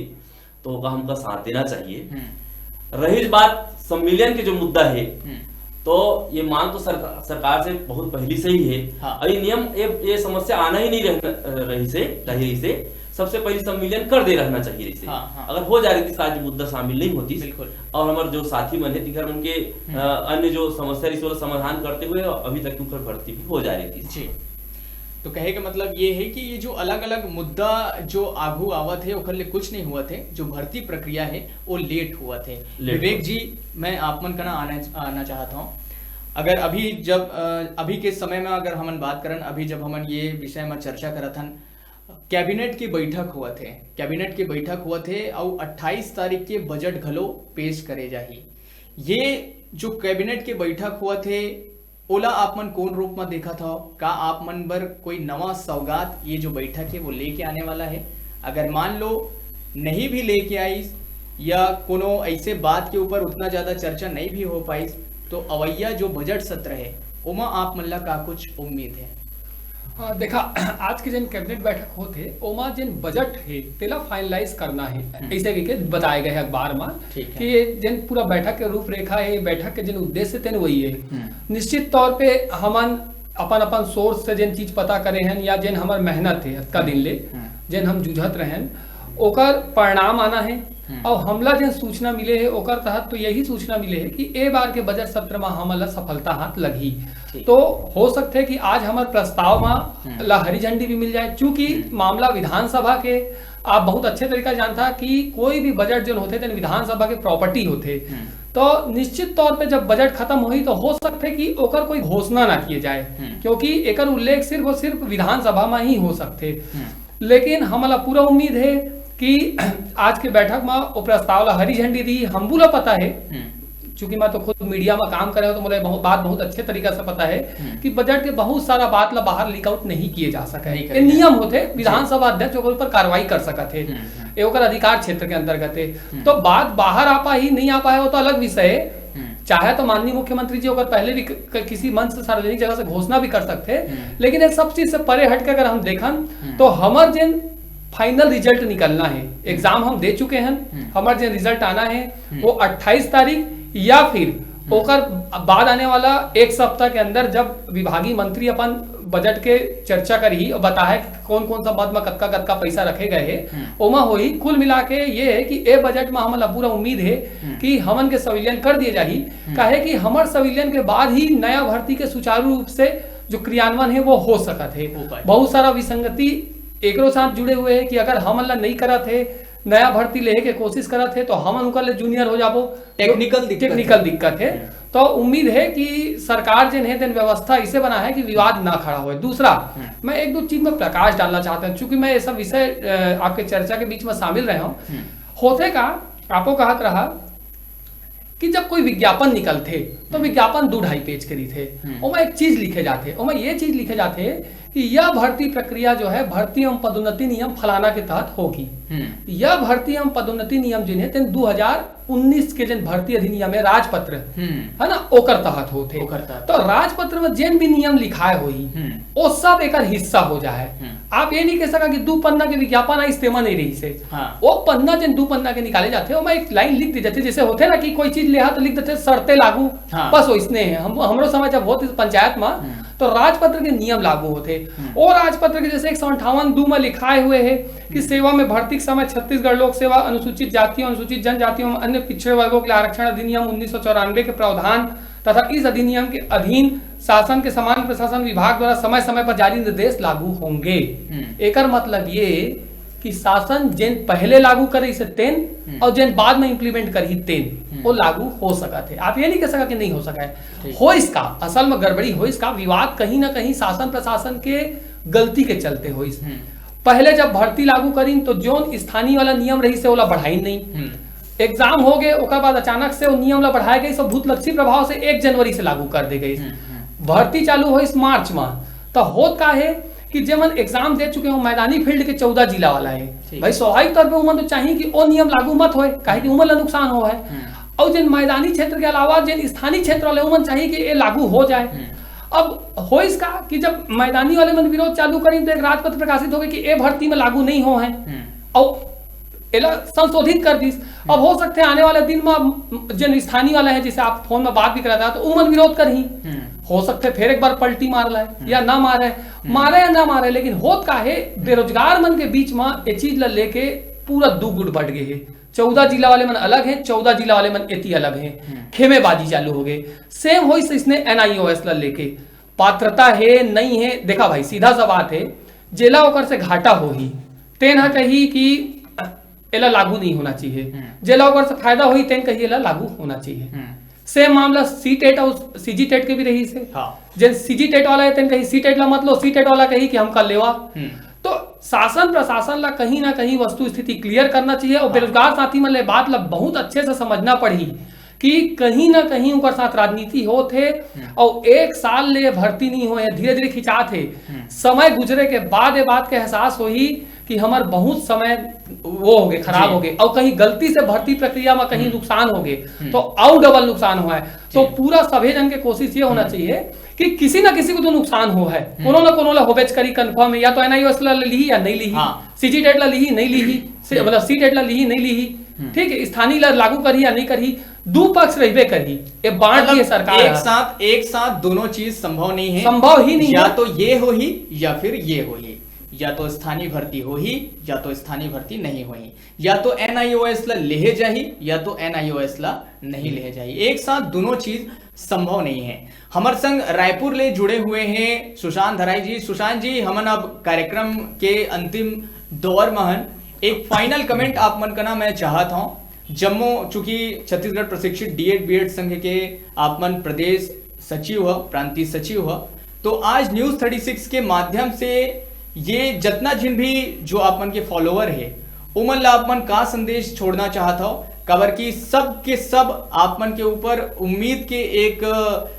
तो ओका हमका साथ देना चाहिए। हम्म। रही बात संविलियन के जो मुद्दा हे, हम्म। तो ये मांग तो सरका-, सरकार से बहुत पहली से ही हे। हाँ। और ये नियम, ये, ये समस्या आना ही नहीं रहना, रहिस हे, चाहिए रहिस हे। सबसे पहली संविलियन कर दे रहना चाहिए रहिस हे। हाँ, हाँ। अगर हो जा रहिस हे, आज मुद्दा शामिल नहीं होतिस। बिल्कुल। और हमर जो साथी मन हे, तिंकर मन के, हम्म। अ, अन्य जो समस्या रहिस हे, ओला समाधान करते हुए अभी तक उनकर भर्ती भी हो जा रहिस हे। जी। तो कहे के मतलब ये हे कि ये जो अलग-अलग मुद्दा जो आगू आवत हे, ओकर ले कुछ नहीं होवत हे, जो भर्ती प्रक्रिया हे, वो लेट होवत हे। लेट विवेक होवत। जी, मैं आप मन कना आना, आना चाहत हूँ। अगर अभी जब, अ, अभी के समय में अगर हमन बात करन, अभी जब हमन ये विषय में चर्चा करत हन, कैबिनेट की बैठक होवत हे, कैबिनेट की बैठक होवत हे, अउ अट्ठाईस तारीख के बजट घलो पेश करे जाही। ये जो कैबिनेट के बैठक होवत हे, ओला आप मन कोन रूप म देखत हव? का आप मन बर कोई नवा सौगात ये जो बैठक हे, वो लेके आने वाला हे? अगर मान लो नहीं भी लेके आइस या कोनो ऐसे बात के ऊपर उतना ज्यादा चर्चा नहीं भी हो पाइस, तो अवैया जो बजट सत्र हे, ओमा आप मन ला का कुछ उम्मीद हे? हाँ, देखा, आज के जेन कैबिनेट बैठक होत हे, ओमा जेन बजट हे, तेला फाइनलाइज करना हे, हम्म। ऐसे कहिके बताए गए हे अखबार म ठीक है। कि ये जेन पूरा बैठक के रूपरेखा हे, बैठक के जेन उद्देश्य तेन वही हे। हम्म। निश्चित तौर पे हमन अपन, अपन सोर्स से जेन चीज पता करे हन या जेन हमर मेहनत हे अतका दिन ले, हम्म। जेन हम जूझत रहेन, ओकर परिणाम आना हे। हम्म। अउ हमला जेन सूचना मिले हे, ओकर तहत तो यही सूचना मिले हे कि ए बार के बजट सत्र म हमन ला सफलता हाथ लगही। ठीक। तो हो सकथे कि आज हमर प्रस्ताव म हम्म। ला हरी झंडी भी मिल जाए, चूंकि हम्म। मामला विधानसभा के, आप बहुत अच्छे तरीका जानथा कि कोई भी बजट जोन होथे, तेन विधानसभा के प्रॉपर्टी होथे। हम्म। तो निश्चित तौर पे जब बजट खत्म होही, तो हो सकथे कि ओकर कोई घोषणा ना किए जाए, हम्म। क्योंकि एकर उल्लेख सिर्फ और सिर्फ विधानसभा म ही हो सकथे। हम्म। लेकिन हमला पूरा उम्मीद हे कि आज के बैठक म ओ प्रस्ताव ला हरी झंडी दी। हमू ला पता हे, हम्म। चूंकि मैं तो खुद मीडिया म काम करे हूं, तो मोला ये बहुत, बात बहुत अच्छे तरीका से पता हे हम्म। कि बजट के बहुत सारा बात ला बाहर लीक आउट नहीं किए जा सके। नहीं ये करे नियम जाए। होथे, जी। विधानसभा अध्यक्ष ओकर ऊपर कार्रवाई कर सकत हे। हम्म, हम्म। ये ओकर अधिकार क्षेत्र के अंतर्गत हे। हम्म। तो बात बाहर आ पाही, नहीं आ पाए, वो तो अलग विषय हे। हम्म। चाहे तो माननीय मुख्यमंत्री जी ओकर पहले भी क-, क-, किसी मंच से, सार्वजनिक जगह से घोषणा भी कर सकथे, हम्म। लेकिन ये सब चीज से परे हट के अगर हम देखन, हम्म। तो हमर जेन फाइनल रिजल्ट निकलना हे, हम्म। एग्जाम हम दे चुके हन, हम्म। हमर जेन रिजल्ट आना हे, हम्म। वो अट्ठाईस तारीख या फिर हम्म। ओकर बाद आने वाला एक सप्ताह के अंदर, जब विभागीय मंत्री अपन बजट के चर्चा करही और बताए कि कौन कौन सा मद में कतका कतका पैसा रखे गए हे, हम्म। ओमा होही। कुल मिला के ये हे कि ए बजट में हमन ला पूरा उम्मीद हे हम्म। कि हमन के संविलियन कर दिए जाही, हम्म। काहे कि हमर संविलियन के बाद ही नया भर्ती के सुचारू रूप से जो क्रियान्वयन है वो हो सकत है। हो पाए। बहुत सारा विसंगति एकरो साथ जुड़े हुए है कि अगर हमन ला नहीं करत है, नया भर्ती लेहे के कोशिश करत है, तो हमन उनकर ले जूनियर हो जाबो। टेक्निकल दिक्कत टेक्निकल दिक्कत है। तो उम्मीद है कि सरकार जिन है तेन व्यवस्था इसे बना है कि विवाद ना खड़ा होए। दूसरा, मैं एक दो चीज में प्रकाश डालना चाहता हूँ, चूंकि मैं ऐसा विषय अ, आपके चर्चा के बीच में शामिल रहे हूँ। होते का, आपो कहत रहा कि जब कोई विज्ञापन निकलथे, तो विज्ञापन दू ढाई पेज के रहिथे। ओमा एक चीज लिखे जाथे, ओमा ये चीज लिखे जाथे कि यह भर्ती प्रक्रिया जो है, भर्ती एवं पदोन्नति नियम फलाना के तहत होगी। यह भर्ती एवं पदोन्नति नियम जिन है, तेन दू हजार उन्नीस के जिन भर्ती अधिनियम है, राजपत्र, है ना, ओकर तहत होथे। ओकर तहत। तो राजपत्र में जिन भी नियम लिखाए होही, वो सब एकर हिस्सा हो जाए। आप ये नहीं कह सका कि दू पन्ना के विज्ञापन आइस, तेमा नहीं रहिसे। हाँ। वो पन्ना, जिन दू पन्ना के निकाले जाथे, ओमा एक लाइन लिख दी जाथे, जैसे होथे ना कि कोई चीज लेहा तो लिख देथे शर्ते लागू, हाँ। बस वैसने है। हम, हमरो समय जब होत पंचायत में, तो राजपत्र के नियम लागू होथे। वो राजपत्र के जैसे एक सौ अंठावन दू में लिखाए हुए है कि सेवा में भर्ती के समय छत्तीसगढ़ लोक सेवा, अनुसूचित जातियों, अनुसूचित जनजातियों एवं अन्य पिछड़े वर्गों के लिए आरक्षण अधिनियम उन्नीस सौ चौरानवे के प्रावधान तथा इस अधिनियम के अधीन शासन के समान प्रशासन विभाग द्वारा समय समय पर जारी निर्देश लागू होंगे। एकर मतलब ये कि शासन जेन पहले लागू करे से तेन और जेन बाद में इम्प्लीमेंट करही तेन, वो लागू हो सकत है। आप ये नहीं कह सका कि नहीं हो सका है। होइस का, असल में गड़बड़ी होइस का, विवाद कहीं ना कहीं शासन प्रशासन के गलती के चलते होइस। पहले जब भर्ती लागू करीन, तो जोन स्थानीय वाला नियम रहिसे, ओला बढ़ाइन नहीं। एग्जाम हो गए, ओकर बाद अचानक से वो नियम ला बढ़ाए गइस, सब भूतलक्षी प्रभाव से एक जनवरी से लागू कर दे गइस। भर्ती चालू होइस मार्च में, तो होत का है कि जेमन एग्जाम दे चुके हो, मैदानी फील्ड के चौदह जिला वाला है, ठीक। भाई, स्वाभाविक तौर पे उमन तो चाहिए कि वो नियम लागू मत होए, काहे कि उमन ला नुकसान हो है। और जिन मैदानी क्षेत्र के अलावा जिन स्थानीय क्षेत्र वाले, उमन चाहिए कि ये लागू हो जाए। अब होइस का कि जब मैदानी वाले मन विरोध चालू करिन, तो एक राजपत्र प्रकाशित हो गए कि ए भर्ती में लागू नहीं हो है। और एला संशोधित कर दिस। अब हो सकथे आने वाले दिन में जिन स्थानीय वाला है, जैसे आप फोन में बात भी करा था, तो उमन विरोध करही। हो सकथे फिर एक बार पलटी मार लाए या ना मारे, मारे या ना मारे, लेकिन होत का है, बेरोजगार मन के बीच में ये चीज ला लेके पूरा दू गुट बढ़ गए है। चौदह जिला वाले मन अलग है, चौदह जिला वाले मन एती अलग है। खेमेबाजी चालू हो गए। सेम होइस इसने एनआईओएस ला लेके। पात्रता है, नहीं है, देखा भाई, सीधा सा बात है, जेला ओकर से घाटा होही, तेन ह कही कि एला लागू नहीं होना चाहिए। जेला ओकर से फायदा होही, तेन कही एला लागू होना चाहिए। सेम मामला सी टेट और सीजी टेट के भी रहिसे। हाँ। जेन सीजी टेट वाला है, तेन कही सी टेट ला मत लो, सी टेट वाला कही कि हमका लेवा। तो शासन प्रशासन ला कहीं ना कहीं वस्तु स्थिति क्लियर करना चाहिए और बेरोजगार साथी मन ले बात ला बहुत अच्छे से समझना पड़ही कि कहीं ना कहीं ओकर साथ राजनीति होत है और एक साल ले भर्ती नहीं होए, धीरे धीरे खिंचात है। समय गुजरे के बाद ये बात के एहसास होही कि हमर बहुत समय वो हो गए, खराब हो गए और कहीं गलती से भर्ती प्रक्रिया में कहीं नुकसान हो गए, तो और डबल नुकसान हुआ है। तो पूरा सभे जन के कोशिश ये होना चाहिए कि किसी ना किसी को तो नुकसान हो है, कोनो ना कोनो ला होबेच करी, कन्फर्म है, या तो एनआईओएस ला लिही या नहीं लिही, हाँ। सीजी टेट ला लिही नहीं लिही, से- मतलब सी टेट ला लिही नहीं लिही, ठीक है, स्थानीय ला लागू करही या नहीं करही, दू पक्ष रहबे करही। ये बांट मतलब, दिए सरकार एक ह। साथ एक साथ दोनों चीज संभव नहीं है। संभव ही नहीं या है। तो ये होही या फिर ये होही, या तो स्थानीय भर्ती होही या तो स्थानीय भर्ती नहीं होही, या तो एनआईओएस ला लेहे जाही या तो एनआईओएस ला नहीं लेहे जाही। एक साथ दोनों चीज संभव नहीं है। हमर संग रायपुर ले जुड़े हुए हैं सुशांत धराई जी। सुशांत जी, हमन अब कार्यक्रम के अंतिम दौर में हन। एक फाइनल कमेंट आप मन करना मैं चाहत हूँ। जम्मो, चूंकि छत्तीसगढ़ प्रशिक्षित डीएड बीएड संघ के आप मन प्रदेश सचिव ह, प्रांतीय सचिव ह, तो आज न्यूज थर्टी सिक्स के माध्यम से ये जतना झिन भी जो आप मन के फॉलोअर है, उमन ला आप मन का संदेश छोड़ना चाहत हव? काबर कि सब के सब आप मन के ऊपर उम्मीद के एक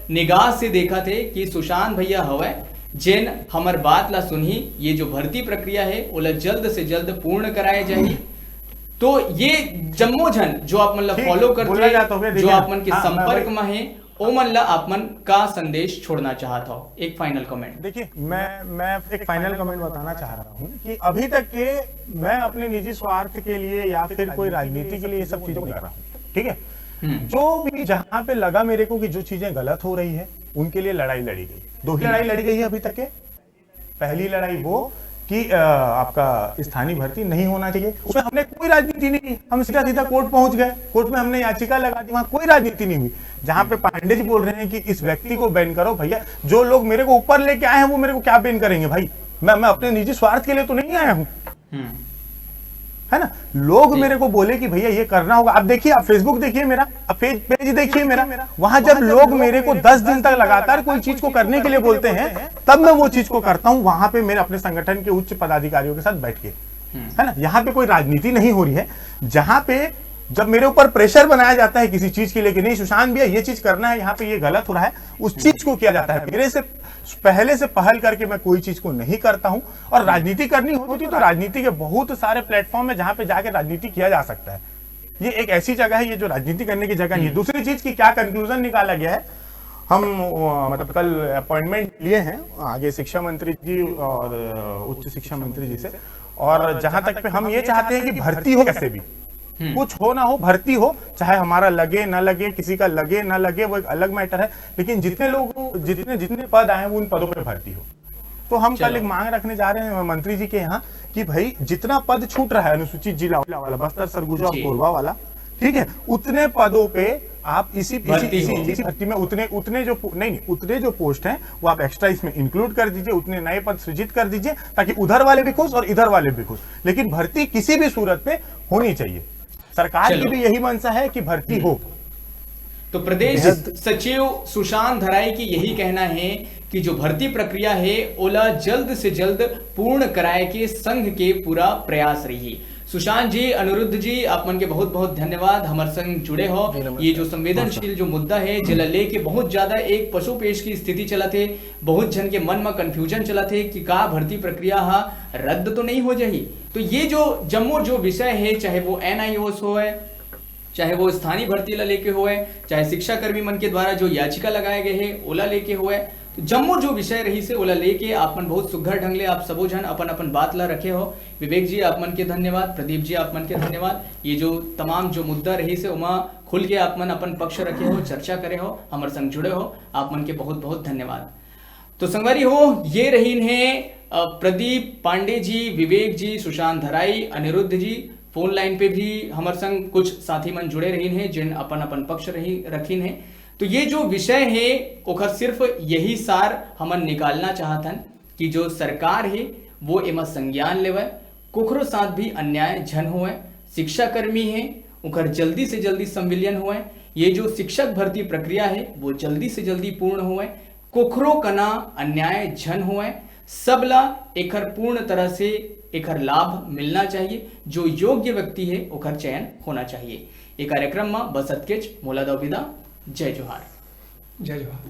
निगाह से देखत हे कि सुशांत भैया हवय, जेन हमर बात ला सुनही, ये जो भर्ती प्रक्रिया है, ओला जल्द से जल्द पूर्ण कराए जाही। तो ये जम्मो झन जो आप मन ला ठीक, फॉलो करत बोला हे, जात होगे, जो देखिए, आप मन के हाँ, मैं संपर्क वही में हे, ओमन ला आप मन का संदेश छोड़ना चाहत हव? एक फाइनल कमेंट। देखिए, मैं मैं एक फाइनल कमेंट बताना चाह रहा हूँ कि अभी तक के मैं अपने निजी स्वार्थ के लिए या फिर कोई राजनीति के लिए ये सब चीजों को कर रहा हूँ, ठीक है? जो भी, जहाँ पे लगा मेरे को कि जो चीजें गलत हो रही है, उनके लिए लड़ाई लड़ी गई। दो ही लड़ाई लड़ी गई है अभी तक के। पहली लड़ाई वो कि अ, आपका स्थानीय भर्ती नहीं होना चाहिए। उसमें हमने कोई राजनीति नहीं की, हम सीधा सीधा कोर्ट पहुंच गए, कोर्ट में हमने याचिका लगा दी, वहां कोई राजनीति नहीं हुई। जहां पे पांडे जी बोल रहे हैं कि इस व्यक्ति को बैन करो, भैया, जो लोग मेरे को ऊपर लेके आए हैं, वो मेरे को क्या बैन करेंगे भाई? मैं मैं अपने निजी स्वार्थ के लिए तो नहीं आया हूँ, है ना? लोग मेरे को बोले कि भैया, ये करना होगा। आप देखिए, आप Facebook देखिए मेरा, आप पेज पेज देखिए मेरा। वहां जब लोग मेरे को दस दिन तक लगातार कोई चीज को करने के लिए बोलते हैं, तब मैं वो चीज को करता हूँ। वहां पे मेरे अपने संगठन के उच्च पदाधिकारियों के साथ बैठ के, है ना? यहाँ पे कोई राजनीति नहीं हो रही है। जहां पे जब मेरे ऊपर प्रेशर बनाया जाता है किसी चीज के लिए कि नहीं सुशांत भैया, ये चीज करना है, यहाँ पे ये गलत हो रहा है, उस चीज को किया जाता है। मेरे से पहले से पहल करके मैं कोई चीज को नहीं करता हूँ। और राजनीति करनी होती तो राजनीति के बहुत सारे प्लेटफॉर्म है जहां पे जाके राजनीति किया जा सकता है। ये एक ऐसी जगह है, ये जो राजनीति करने की जगह नहीं है। दूसरी चीज की क्या कंक्लूजन निकाला गया है, हम अ, मतलब कल अपॉइंटमेंट लिए हैं आगे शिक्षा मंत्री जी और अ, उच्च शिक्षा मंत्री जी से। और जहां तक पे हम ये चाहते हैं कि भर्ती हो कैसे भी, कुछ हो ना हो, भर्ती हो, चाहे हमारा लगे ना लगे, किसी का लगे ना लगे, वो एक अलग मैटर है। लेकिन जितने लोग, जितने जितने पद आए हैं, वो उन पदों पर भर्ती हो। तो हम कल एक मांग रखने जा रहे हैं मंत्री जी के यहाँ कि भाई, जितना पद छूट रहा है अनुसूचित जिला वाला, बस्तर, सरगुजा और कोरबा वाला, ठीक है, उतने पदों पे आप इसी इसी भर्ती इसी, हो। इसी भर्ती में उतने उतने जो पो- नहीं नहीं, उतने जो पोस्ट हैं, वो आप एक्स्ट्रा इसमें इंक्लूड कर दीजिए, उतने नए पद सृजित कर दीजिए, ताकि उधर वाले भी खुश और इधर वाले भी खुश। लेकिन भर्ती किसी भी सूरत पे होनी चाहिए। सरकार की भी यही मंशा है कि भर्ती हो। तो प्रदेश सचिव सुशांत धराई की यही कहना है कि जो भर्ती प्रक्रिया है, ओला जल्द से जल्द पूर्ण कराए के संघ के पूरा प्रयास रही। सुशांत जी, अनिरुद्ध जी, आप मन के बहुत बहुत धन्यवाद हमर संग जुड़े हो। ये जो संवेदनशील जो मुद्दा है, जेला लेके बहुत ज्यादा एक पशुपेश की स्थिति चलत हे, बहुत झन के मन म कंफ्यूजन चलत हे कि का भर्ती प्रक्रिया ह रद्द तो नहीं हो जाही। तो ये जो जम्मो जो विषय है, चाहे वो एनआईओएस होए, चाहे वो स्थानीय भर्ती ला लेके होए, चाहे शिक्षा कर्मी मन के द्वारा जो याचिका लगाए गए हे, ओला लेके होए, तो जम्मो जो विषय रहिस हे, ओला लेके आप मन बहुत सुघर ढंग ले आप सबो झन अपन अपन बात ला रखे हो। विवेक जी, आप मन के धन्यवाद। प्रदीप जी, आप मन के धन्यवाद। ये जो तमाम जो मुद्दा रहिस हे, ओमा खुल के आप मन अपन पक्ष रखे हो, चर्चा करे हो, हमर संग जुड़े हो, आप मन के बहुत बहुत धन्यवाद। तो संगवारी हो, ये रहिन हे, अ, प्रदीप पांडे जी, विवेक जी, सुशांत धराई, अनिरुद्ध जी। फोन लाइन पे भी हमर संग कुछ साथी मन जुड़े रहिन हे, जिन अपन अपन पक्ष रही रखिन हे। तो ये जो विषय हे, ओखर सिर्फ यही सार हमन निकालना चाहत हन कि जो सरकार हे, वो एमा संज्ञान लेवय, कोखरो साथ भी अन्याय झन होवय। शिक्षा कर्मी हे, ओखर जल्दी से जल्दी संविलियन होवय। ये जो शिक्षक भर्ती प्रक्रिया हे, वो जल्दी से जल्दी पूर्ण होवय। कोखरो कना अन्याय झन होवय। सबला एखर पूर्ण तरह से एखर लाभ मिलना चाहिए। जो योग्य व्यक्ति हे, ओखर चयन होना चाहिए। ये कार्यक्रम म बस अतकेच, मोला दव विदा। जय जोहार। जय जोहार।